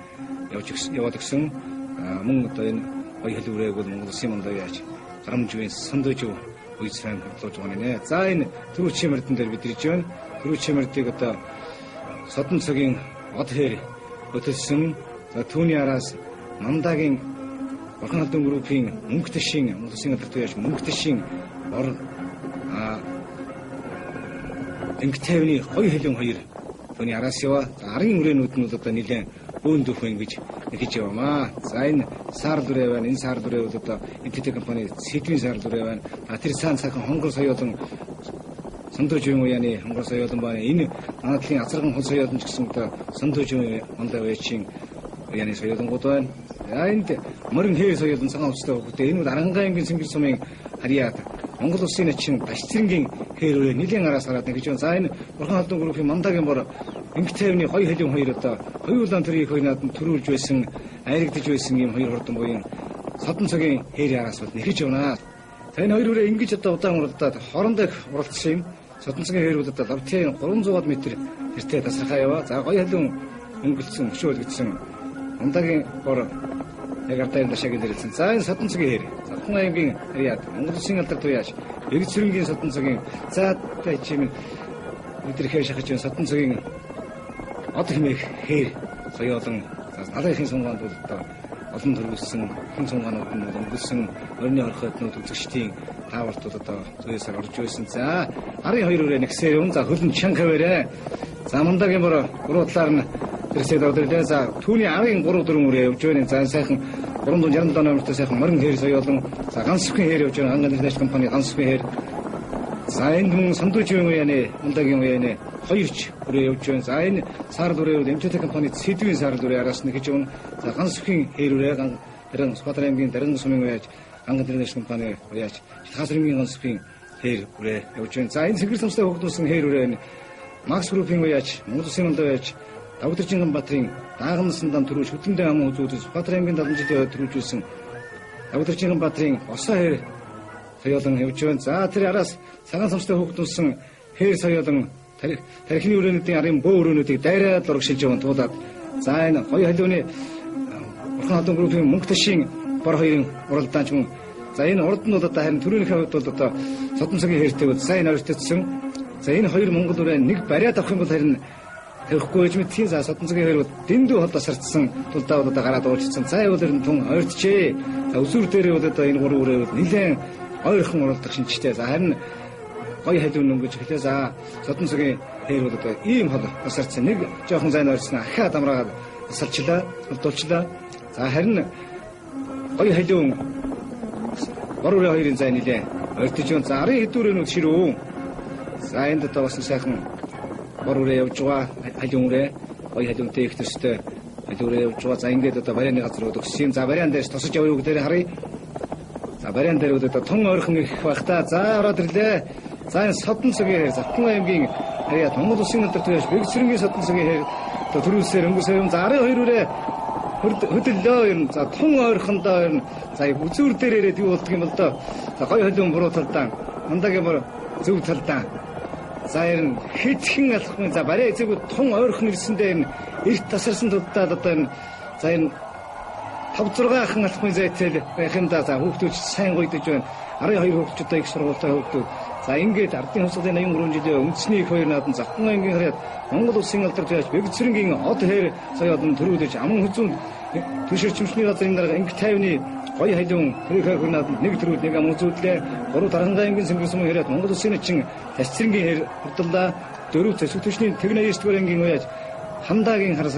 яваад өгсөн. Мөн одоо энэ гоё халиун үрээг бол Монгол Улсын мандаа яаж Гарамжийн сандуужив үе сайн хөдлөж байгаа нэ. За энэ түрүүчийн мордон дээр бид ирж байна. Түрүүчийн мордыг одоо содон цагийн од хээр хөтөлсөн. За түүний араас Мандагийн Бурхан халдун группийн мөнгө тэшийн Монгол Улсын алдарт яаж мөнгө тэшийн бор Инг тээвний гоё халиун хоёр түүний араас яваа. За арын үрээнүүд нь бол одоо нэлээд бөөн дөхөн гэж нэхэж явамаа. За энэ саарл үрээ байна. Энэ саарл үрээ бол одоо NTT компани сэдвийн саарл үрээ байна. За тэр цаан сайхан хонгор соёолон сандуужийн уяаны хонгор соёолон байна. Энэ нанадлын азарган хол соёолон ч гэсэн одоо сандуужийн ондоо уяачин уяаны соёолонгууд байна. За энд морин хээр соёолон цагаан хувцастай хүүхдээ энэ бол Арангаан аймгийн Цэнгэр сумын харьяат Монгол Улсын начин Дашцэрэнгийн хээр үрээ нэлийн араас хараад нэгж байна. За энэ Бурхан халдун группийн Мандагийн бор Инг тээвний гоё халиун хоёр одоо хоёулаан төрийн их хоёр наадам төрүүлж байсан, айрагдаж байсан ийм хоёр хурдан буян содон цагийн хээр араас бол нэхэж явна. За энэ хоёр үрээ ингэж одоо удаан уралдаад хоорондоо их уралдсан юм. Содон цагийн хээр бол одоо лавтын 300 м тэртээ тасархаа яваа. За гоё халиун өнгөлцсөн, өшөөлгдсөн Мандагийн бор яг ардаа дашаагийн дэрэлсэн. За энэ содон цагийн хээр. Завхан аймгийн харьяат Монгол Улсын алдар туяаш Эгцэрэнгийн содон цагийн за чимээ өдрөхөө шахаж байна. Содон цагийн од хэмээх хээр соёолон Налайхын сунгаанд бол одоо олон төрөлсөн хэн сунгаанууд нь өнгөлсөн морины орхиоднууд үзэгчдийн тааварт бол одоо зүйсээр орж байсан. За арын хоёр үрээ нэгсээр юм. За хөлн чанга хаваарэ. За Мандагийн бор гурван талаар нь тэрсээд орж ирлээ. За түүний арын 3 4 үрээ явж байна. За сайхан 367 номертой сайхан морин хээр соёолон за ганцхан хээр явж байна. Анган интернэшнл компани ганцхан хээр. За энд мөн сандуужийн уяаны Мандагийн уяаны хоёрч үрээ явж байна. За энэ саарл үрээ бол MTT компани сэдвийн саарл үрээ араас нь гэж явна. За ганцхан хээр үрээ Даран Сүхбаатар аймгийн Даран сумын уяаж Анган интернэшнл компани уяаж Хасар аймгийн ганцхан хээр үрээ явж байна. За энэ цэнгэр самстай хөгжүүлсэн хээр үрээ нь Макс группийн уяаж Монгол Улсын мандаа уяаж Давтаржинган Баатрын дааган сандаан төрүүж хөдлөндөө аман үзүүлж Сүхбаатар аймгийн 70 жилийн төрүүжүүлсэн Давтаржинган Баатрын осоо хээр соёолон явж байна. За тэр араас цагаан самстай хөгжүүлсэн хээр соёолон тархины өрөөнүүдийн арын бөө өрөөнүүдийг дайраад урагшилж явна туулаад. За энэ гоё халиуны Бурхан халдун группийн мөнгө ташийн бор хоёрын уралдаан ч мөн. За энэ урд нь бол одоо харин түрүүнийхээ хувьд бол одоо содон цагийн хэртэй бол сайн ойртолцсон. За энэ хоёр монгол үрээ нэг бариад авах юм бол харин тавихгүй байж мэдхийн. За содон цагийн хоёр бол дэндүү хол тасарцсан тулдаа бол одоо гараад уурчсан. За бол ер нь тун ойртжээ. За өсвөр дээрээ бол одоо энэ гурван үрээ бол нэлээд ойрхон уралдах шинжтэй. За харин гоё халиун өнгөж эхлэв. За содон цагийн хээр бол одоо ийм хол тасарцсан. Нэг жоохон зайн ойрцсон ахиад амраагаад тасалчлаа, холдуулчлаа. За харин гоё халиун бор үрээ хоёрын зай нэлээ ойртож байна. За арын хэдүүрэнүүд ширүү. За энд одоо бас сайхан бор үрээ явж байгаа. Халиун үрээ гоё халиунтай их төстэй халиун үрээ явж байгаа. За ингээд одоо барианы газар руу өгсөн юм. За бариан дээрс тосож явъя гэдэг харъя. За бариан дээр одоо тун ойрхон их байх та. За ороод ирлээ. За энэ содон цагийн хээр Завхан аймгийн харьяат Монгол Улсын алдар туяаш Бэгцэрэнгийн содон цагийн хээр одоо төрүүлсээр өнгөрсөн юм. За арын хоёр үрээ хөдөллөө ер нь. За тун ойрхондоо ер нь. За үзүүр дээр ирээд юу болдго юм бол доо. За гоё халиун буруу талдаа Мандагийн бор зөв талдаа. За ер нь хэтхэн алхахын за бариа эзэгүүд тун ойрхон ирсэндээ ер нь эрт тасарсан тулдаа одоо энэ за энэ 5 6 ахын алхахын зайтай байх юм да. За хүүхдүүд сайн гойдож байна. Арын хоёр хүүхдүүд одоо их сургуультай хүүхдүүд. За ингээд ардын хувьсгалын 83 жилийн үндэсний их хоёр наадам Завхан аймгийн харьяат Монгол Улсын алдар туяач Бэгцэрэнгийн од хээр соёолон төрүүлж аман хүзүүнд түшир чимшний газрын дарга Инг тайвны гоё халиун төрийнхөө хөр наадамд нэг төрүүд нэг аман үзүүллээ. 3 Дархангаа аймгийн Цэнгэр сумын харьяат Монгол Улсын начин Тасцэрэнгийн хээр хурдлаа. 4 Төсөв түвшний Тэгнэ 9 дугаар ангийн уяаж Хандаагийн хар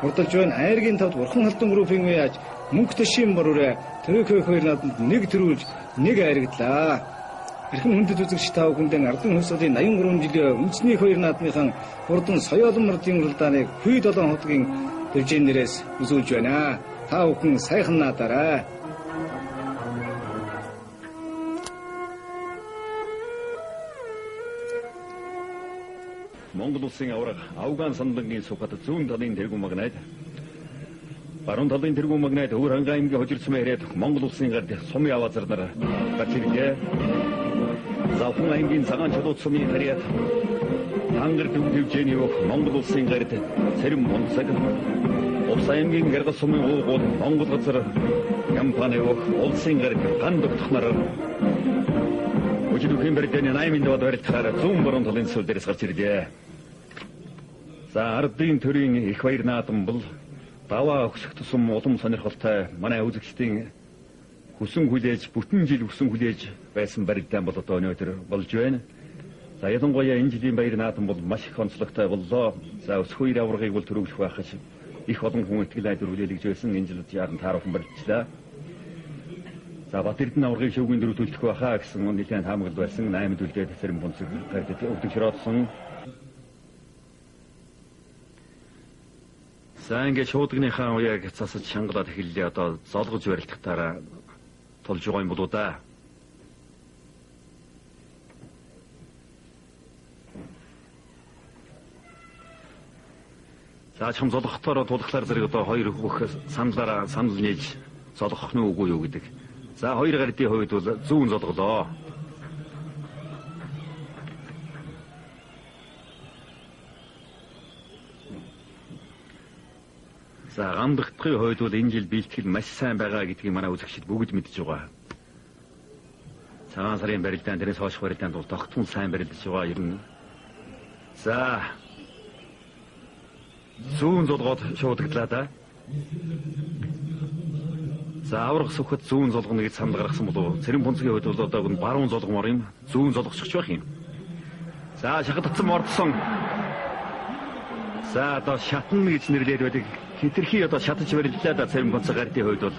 хурдалж байна. Айргийн тавд Бурхан халдун группийн уяаж Мөнх тэшийн боророй Төвөөх хоёр наадамд нэг төрүүлж нэг айрагдлаа. Эрхэм хүндэт үзэгч та бүхэндээ Ардын хувьсгалын 83 жилийн үндэсний хоёр наадмынхан хурдан соёолон мордын уралдааныг Хүй долоон хотгийн төвжин нэрээс үзүүлж байна. Та бүхэн сайхан наадаарай. Монгол улсын аварга Афган сандангийн сухад зүүн талын тэргүүн магнаад баруун талын тэргүүн магнаад Өвөр хангай аймгийн хожир сумын харьяат Монгол улсын гард сумын аваазар нар гарч ирлээ. Завхан аймгийн цагаан чулуут сумын харьяат Хангар төв төвжээний өх Монгол улсын гард Цэрэн мунцаг Увс аймгийн Гэргэл сумын уугуул Монгол газар компани өх улсын гард ган тогтох нар Өчигдрийн барилдааны 8 дугаар барилдахаар зүүн баруун талын төсөл дээрээс гарч ирлээ. За ардын төрийн их баяр наадам бол даваа өгсөх тусам улам сонирхолтой манай үзэгчдийн хүсэн хүлээж бүтэн жил хүсэн хүлээж байсан барилдаан бол одоо өнөөдөр болж байна. За ялангуяа энэ жилийн баяр наадам бол маш их онцлогтой боллоо. За өсөх үер аваргыг бол төрүүлэх байх гэж их олон хүн итгэл найдвар хүлээлгэж байсан. Энэ жил яаран таархан барилдлаа. За Бат Эрдэнэ аваргыг шөвгийн дөрөв төлөх байхаа гэсэн нэлээд таамаглал байсан. 8-д үлдээд цэрэн бунцэг гардаг өвдөг шороодсон. За ингээд шуудагныхаа уяаг засаж шангалаад эхэллээ. Одоо золгож барилдахтаараа тулж байгаа юм болоо да. За чам золгохтойроо тулхлаар зэрэг одоо хоёр хөх саналаараа санал нийлж золгох нь үгүй юу гэдэг. За хоёр гардын хувьд бол зүүн золголоо. За гамдагтхын хувьд бол энэ жил бэлтгэл маш сайн байгаа гэдгийг манай үзэгчид бүгд мэдж байгаа. Цагаан сарын барилдаан тэрээс хойших барилдаанд бол тогтмол сайн барилдаж байгаа ер нь. За зүүн золгоод шуудагдлаа да. За аврах сүхэд зүүн золгоно гэж санал гаргасан болов. Цэрэн пунцгийн хувьд бол одоо баруун золгомор юм. Зүүн золгочих байх юм. За шахагдсан мордсон. За одоо шатна гэж нэрлээд байдаг. Хитрхи одоо шатаж барилдлаа да цэрэн пунцгийн гардын хувьд бол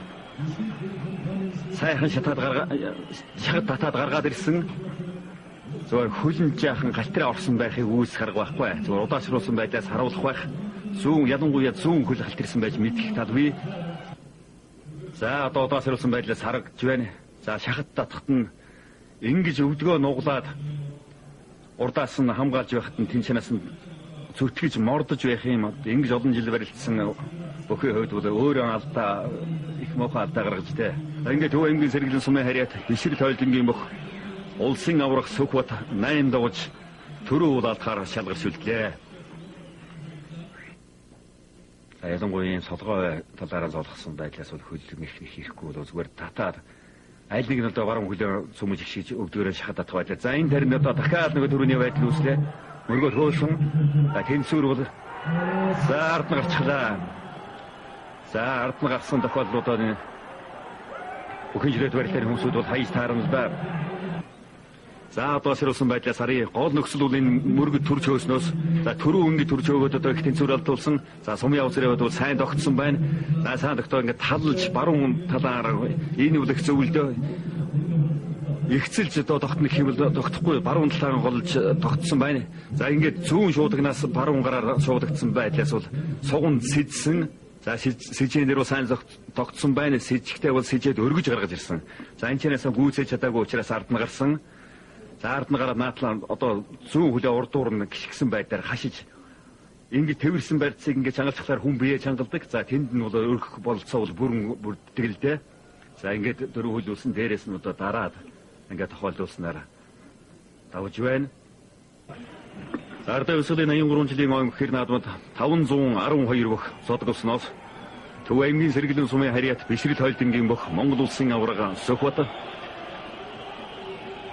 сайхан шатаад гаргаа шахад татаад гаргаад ирсэн. Зүгээр хөлн жаахан галтраа орсон байхыг үүсэх арга байхгүй. Зүгээр удаашруулсан байдлаас харуулах байх. Зүүн ялангуяа зүүн хөл халтирсан байж мэдэх талбай. За одоо удаашруулсан байдлаас харагдж байна. За шахад татахт нь ингэж өвдгөө нуглаад урдаас нь хамгаалж байхад нь тэнцэнээс нь зүтгэж мордож байх юм. Ингэж олон жил барилдсан бүхий хувьд бол өөрөө алдаа их муухай алдаа гаргаж тэ. Ингээд Төв аймгийн сэргэлэн сумын харьяат бишрэл хойлонгийн бүх улсын аврах Сүхбат 8 дууж төрөө улаалтахаар шалгарч үлдлээ. За ялангуяа ийм солгой талаараа золгосон байдлаас бол хөлөг их их ирэхгүй бол зүгээр татаад аль нэг нь одоо баруун хөлөө сүмж ихшиж өвдгөөрөө шахад татах байлаа. За энэ тарин одоо дахиад нөгөө төрөний байдал үүслээ. Мөргөө хөөсөн. За тэнцвэр бол за ард нь гарчглаа. За ард нь гарсан тохиолдолд одоо бүхэн жилээд барилтын хүмүүсүүд бол хаяж таарна л да. За одоо сэрүүлсэн байдлаас сарын гол нөхцөл бол энэ мөргөд төрж хөөснөөс за төрөө өнгө төрж хөөгөөд одоо их тэнцвэр алдуулсан. За сумын явц зэрэг бол сайн тогтсон байна. За сайн тогтоо ингээд талж баруун талаар энэ үл их зөвлөдөө ихцэлж одоо тогтно гэх юм бол тогтохгүй баруун талаар голж тогтсон байна. За ингээд зүүн шуудагнаас баруун гараар шуудагдсан байдлаас бол суган сэдсэн. За сэжийн дээр бол сайн тогтсон байна. Сэжигтэй бол сэжээд өргөж гаргаж ирсэн. За энэ чэнээс гүйцээж чадаагүй учраас ард нь гарсан. За ард нь гараад наатлаа одоо зүүн хөлөө урдуур нь гიშгсэн байдлаар хашиж ингээд тэрсэн барьцыг ингээд чангалчихлаар хүн бие чангалдаг. За тэнд нь бол өргөх бололцоо бол бүрэн бүрддэг л дээ. За ингээд дөрөв хөл үлсэн дээрээс нь одоо дараад ингээд тохиолдуулснаар давж байна. За Ардын өсвөлийн 83 жилийн он хэр наадмад 512 бөх зодгосноос Төв аймгийн сэргэлэн сумын харьяат бишрэл хойлдонгийн бөх Монгол улсын аварга Сүхбат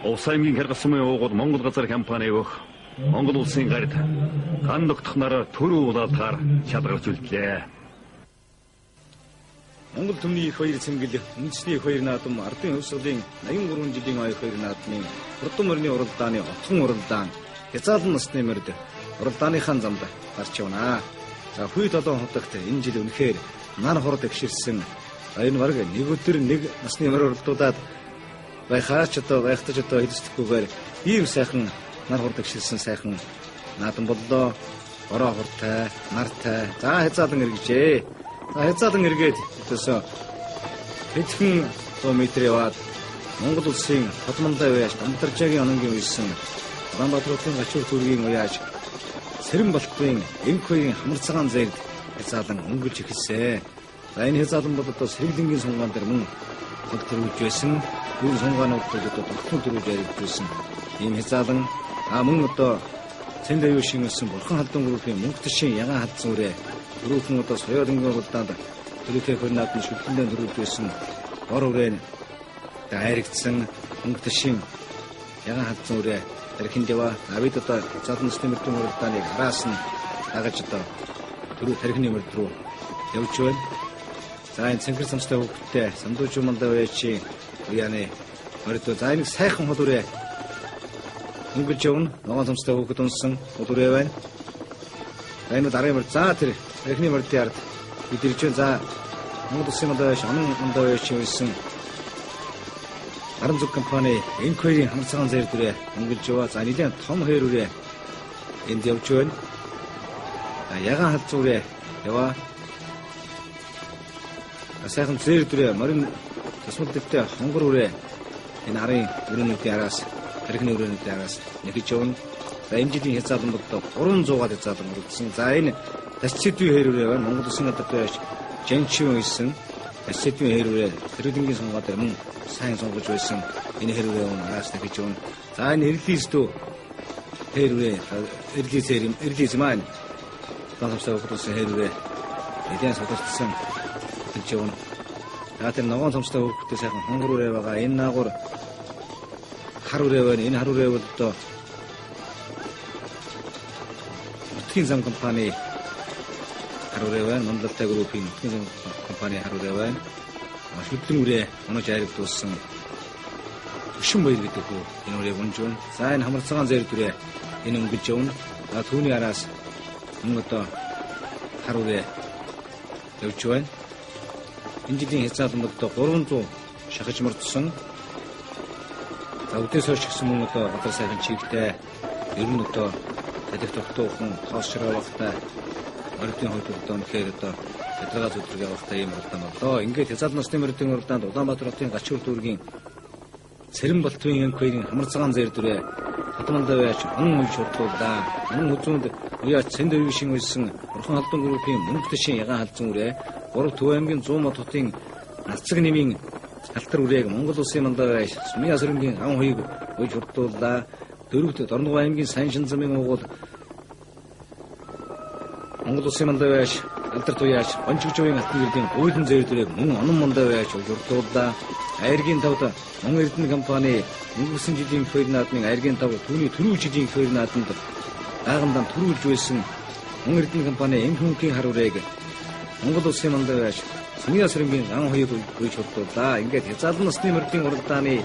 Увс аймгийн Кыргыз сумын уугуул Монгол газар компани бөх Монгол улсын гард ган тогтох нараар төрөө улаалтахаар шалгарч үлдлээ. Монгол түмний их баяр цэнгэл үндэсний их баяр наадам Ардын хувьсгалын 83 жилийн их баяр наадмын хурдан морины уралдааны отгон уралдаан хязгаарлан насны морд уралдааныхаа замд гарч явна. За хүй долоон хотогт энэ жил үнэхээр нар хурд эгширсэн За энэ бараг нэг өдөр нэг насны морь уралдуулаад байхаач одоо байхдаж одоо хэлсдэхгүйгээр ийм сайхан нар хурд агшилсан сайхан наадам боллоо. Бороо хурдтай, нартай. За хязаалан эргэжээ. За хязаалан эргээд өдөөсөө хэдхэн 100 метр яваад Монгол улсын Тодмонлой уяаж Дамтаржаагийн ононгийн үйсэн Улаанбаатар хотын гачуур зүргийн уяаж Сэрэн Балтбын Энх хоёрын хамар цагаан зэрд хязаалан өнгөлж эхэлсэн. За энэ хязаалан бол одоо сэргэлэнгийн сунгаан дээр мөн хол төрүүлж байсан. Энэ сунгаанууд бол одоо тогтмол төрүүлж яригдж байсан. Ийм хязаалан мөн одоо Цэнд аюу шин өссөн Бурхан халдун группийн мөнгө төшийн ягаан халдсан үрээ түрүүхэн одоо соёолынгийн уралдаанд төлөөтэй хөрнаад нь шүлтэндээ төрүүлж байсан бор үрээ дайрагдсан мөнгө төшийн ягаан халдсан үрээ тархинд яваа. Бид одоо залан насны мөрдөн уралдааныг хараас нь дагаж одоо түрүү тархины мөрд рүү явж байна. За энэ цэнхэр самстай хүүхдтэй сандуужуу мандаа уяачи уяаны мордоо. За энэ сайхан хол үрээ өнгөлж явна. Ногоон самстай хүүхэд унсан хол үрээ байна. За энэ дарын морд. За тэр тархины мордын ард бид ирж байна. За Монгол улсын мандаа уяач онон мандаа уяачи үйсэн Аран зүг компани Энквэрийн хамар цагаан зээр дүрээ өнгөлж яваа. За нэлээд том хээр үрээ энд явж байна. За ягаан халзан үрээ яваа. Сайхан зээр дүрээ морин тасмал дэвтэй хонгор үрээ энэ арын өрөөнүүдийн араас тархины өрөөнүүдийн араас нэхэж явна. За энэ жилийн хязаалан болдоо 300-аад хязаалан оролцсон. За энэ тасцэдвийн хээр үрээ байна. Монгол улсын алдартай байж Жанчин үйсэн тасцэдвийн хээр үрээ тэрэгдэнгийн сунгаа дээр мөн сайн сунгаж байсан энэ хээр үрээ өмнө араас нэхэж явна. За энэ эрлиз дүү хээр үрээ эрлиз хээр эрлиз маань данхавсаа хөдөлсөн хээр үрээ нэлээд сударцсан хөдөлж явна. За тэр ногоон цомстой хүүхдтэй сайхан хонгор үрээ байгаа. Энэ наагур хар үрээ байна. Энэ хар үрээ бол одоо нутгийн зам компани хар үрээ байна. Мандалтай группийн нутгийн зам компани хар үрээ байна. Шүтлэн үрээ онож айрагдуулсан Өшин баяр гэдэг хүү энэ үрээг унж байна. За энэ хамар цагаан зээр дүрээ энэ өнгөж явна. За түүний араас мөн одоо хар үрээ явж байна. Энэ жилийн хязаалан одоо 300 шахаж мордсон. За үдээс хойш гэсэн мөн одоо газар сайхан чигтэй. Ер нь одоо талих тогтоохон тоос шаравахтай мордын хувьд одоо үнэхээр одоо ядаргаа зүдрэг явахтай ийм уралдаан боллоо. Ингээд хязаалан насны мордын уралдаанд Улаанбаатар хотын гачуур дүүргийн Цэрэн Балтвын Энквэрийн хамар цагаан зээр дүрээ Татмандаа байж онон уйж хурдлууллаа. Мөн хүзүүнд уяач Цэнд өвшин үйсэн Бурхан халдун группийн мөнгө төшийн ягаан халдсан үрээ 3 Төв аймгийн 100 мод хотын Нацаг нэмийн алтар үрээг Монгол улсын мандаа байж Сумын асрынгийн ган хуйг уйж хурдлууллаа. Дөрөвт Дорногов аймгийн сайн шин замын уугуул Монгол улсын мандаа байж алдар туяач Гончигжувын алтан гэрлийн гуйлан зээр дүрээг мөн онон мандаа байж уйж хурдлууллаа. Айргийн тавд Монгол Эрдэнэ компани өнгөрсөн жилийн их хоёр наадмын айргийн тав түүний түрүү жилийн их хоёр наадамд даагандан түрүүлж байсан Монгол Эрдэнэ компани энх мөнхийн хар үрээг Монгол улсын мандаа байж Сумын асрынгийн ган хуйг уйж хурдлууллаа. Ингээд хязаалан насны мордын уралдааны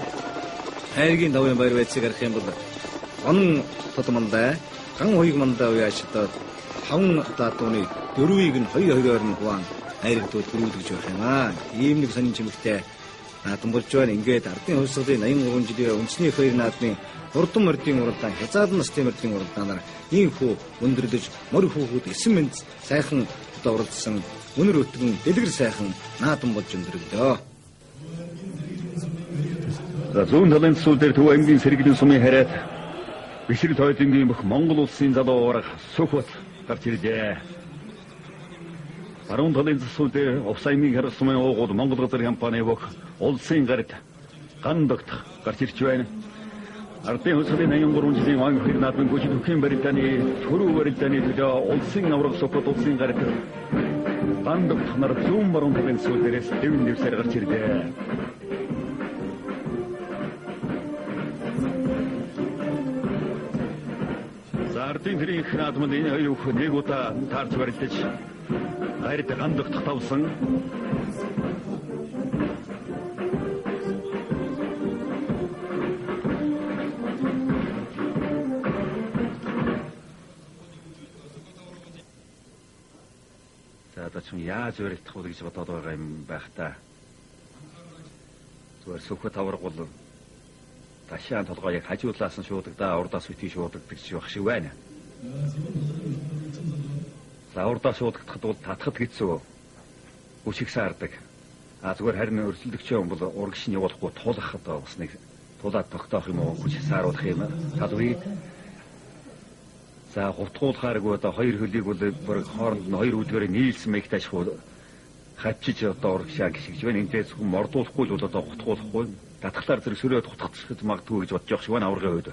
айргийн тавын баяр байцыг харах юм бол онон тод мандаа ган хуйг мандаа уяач одоо 5 даатууны дөрвийг нь 2 2-оор нь хуваан айрагдуул түрүүлгэж байх юм аа. Ийм нэг сонин чимэгтэй наадам болж байна. Ингээд ардын хувьсгалын 83 жилийн үндэсний их хоёр наадмын хурдан мордын уралдаан хязаалан насны мордын уралдаанаар ийм хүү өндөрлөж морь хүүхүүд 9 мэнд сайхан одоо уралдсан өнөр өтгөн дэлгэр сайхан наадам болж өндөрлөө. За зүүн талын төсвөл дээр Төв аймгийн сэргэлийн сумын хараад Бишрэл тойдонгийн бүх Монгол улсын залуу уурах Сүхбат гарч ирлээ. Баруун талын засвал дээр Увс аймгийн харах сумын уугуул Монгол газар компани бүх улсын гарт ган догтох гарч ирж байна. Ардын хувьсгалын 83 жилийн он хоёр наадмын хүчин төвхийн барилдааны түрүү барилдааны төлөө улсын авраг Сүхбат улсын гарт ган догтох нар зүүн баруун талын засвал дээрээс дэвэн дэвсээр гарч ирлээ. Ардын тэрийн их наадманд энэ хоёр бүх нэг удаа таарч барилдаж гарт ган догтох тавсан. За одоо ч яаж барилдах вэ гэж бодоод байгаа юм байх та. Зүгээр Сүхбат аварга бол ташаан толгой яг хажуулаас нь шуудагдаа, урдаас үтий шуудагдаг байх шиг байна. За урдаас шуудагдахад бол татхад хэцүү. Хүч их саардаг. А зүгээр харин өрсөлдөгчөө бол урагш нь явуулахгүй тулах одоо бас нэг тулаад тогтоох юм уу, хүч сааруулах юм талбай. За гутгуулахааргүй одоо хоёр хөлийг бол бүр хооронд нь хоёр үдгээрээ нийлсэн мэгт ашгүй хавчиж одоо урагшаа гიშгэж байна. Энтэй зөвхөн мордуулахгүй л бол одоо гутгуулахгүй. Татхлаар зэрэг сөрөөд гутгах магадгүй гэж бодож явах шиг байна аваргын үед.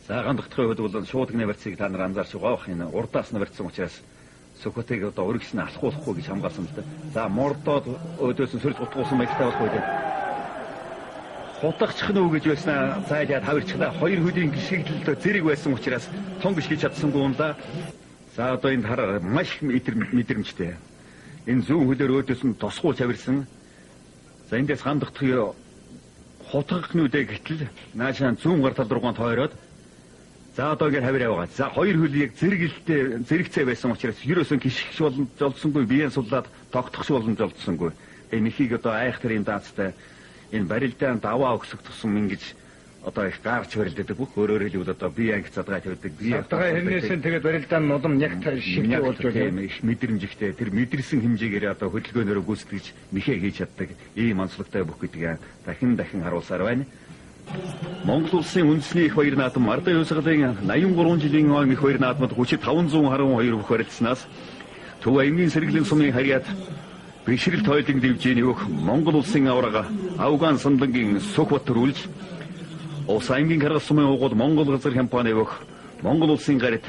За гандагдахын үед бол шуудагны барьцыг та нар анзаарч байгаа бах. Энэ урдаас нь барьцсан учраас Сүхбатыг одоо өргөс нь алхуулахгүй гэж хамгаалсан л да. За мордоод өөдөөс нь сөрж гутгуулсан маягтай болох үед хутагчих нь үү гэж байснаа зайлаад хавирчлаа. Хоёр хөлийн гიშгэлд зэрэг байсан учраас тун гიშгэж чадсангүй юм да. За одоо энэ хараа маш их мэдрэмжтэй. Энэ зүүн хөлөөр өөдөөс нь тосгуулж авирсан. За эндээс гандагдах хутгах нүдэ гэтэл наашаа зүүн гар тал руугаан тойроод за одоо ингэ хавир яваа. За хоёр хөл яг зэрэгэлтэй зэрэгцээ байсан учраас ерөөсөн гიშгэх боломж олдсонгүй, биеэн суллаад тогтох боломж олдсонгүй. Тэгээ мехийг одоо айх тэрийн даацтай энэ барилдаан даваа өксөх тусам ингэж одоо их гаарч барилдадаг бүх өөрөөр хэлбэл одоо бие анги задгаа тавьдаг. Бие задгаа хэрнээс нь тэгээд барилдаан нулам яг шигтэй болж байна. Их мэдрэмжтэй тэр мэдэрсэн хэмжээгээр одоо хөдөлгөөнөөрөө гүйцэтгэж мехээ хийж чаддаг ийм онцлогтой бүх гэдгийг дахин дахин харуулсаар байна. Монгол улсын үндэсний их баяр наадам Ардын хувьсгалын 83 жилийн он их баяр наадмад 3512 бүх барилдсанаас Төв аймгийн сэргэлийн сумын харьяат бишрэл тойлон дэвжээний өгөх Монгол улсын аварга Афган самдангийн Сүхбат төрүүлж Ус аймгийн каргал сумын угуул Монгол газар компани өгөх Монгол улсын гарит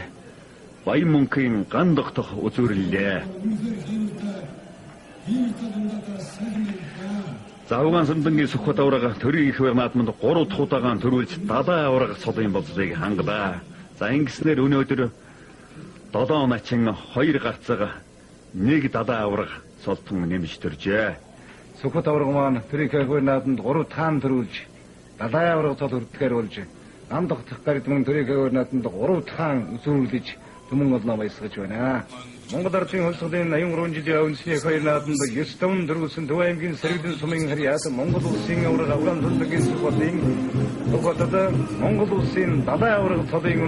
Баян мөнхийн ган тогтох үзүүрлээ. За Афган самдангийн Сүхбат аварга төрийн их баяр наадманд 3 дахь удагаан төрүүлж далайн аварга цолын болцлыг хангалаа. За ингэснээр өнөөдөр 7 начин 2 гарцаг 1 далайн аварга цолтон нэмж төржээ. Сүхбат аварга маань төрийн их баяр наадманд 3 таан төрүүлж далайн аварга цол хүрдэхээр болж ган тогтох гарит мөн төрийн их баяр наадманд 3 таан үзүүрлэж түмэн олноо баясгаж байна. Монгол Ардын хувьсгалын 83 жилийн үндэсний их баяр наадамд 9 таван төрүүлсэн Төв аймгийн сэргэлэн сумын харьяат Монгол улсын аварга Афган самдангийн Сүхбатын Сүхбатад Монгол улсын далайн аварга цолын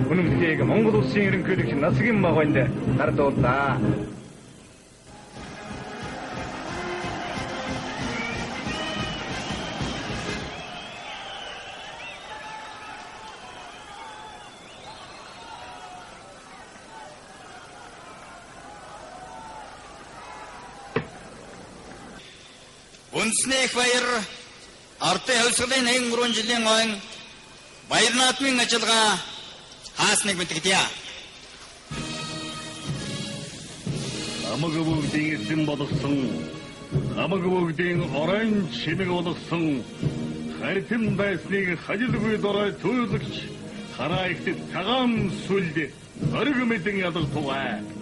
үнэмлэхийг Монгол улсын ерөнхийлөгч Насгийн Магванд гардууллаа. Үндэсний их баяр Ардын хувьсгалын 83 жилийн ойн баяр наадмын ажиллагаа хаасныг мэдэгдэе. Намаг бүгдийн эзэн болгосон, намаг бүгдийн оройн чимэг болгосон, харитэн байсныг хажилгүй дорой туйлгч, хараа ихтэд цагаан сүлд, ориг мэдэн ядал тугай.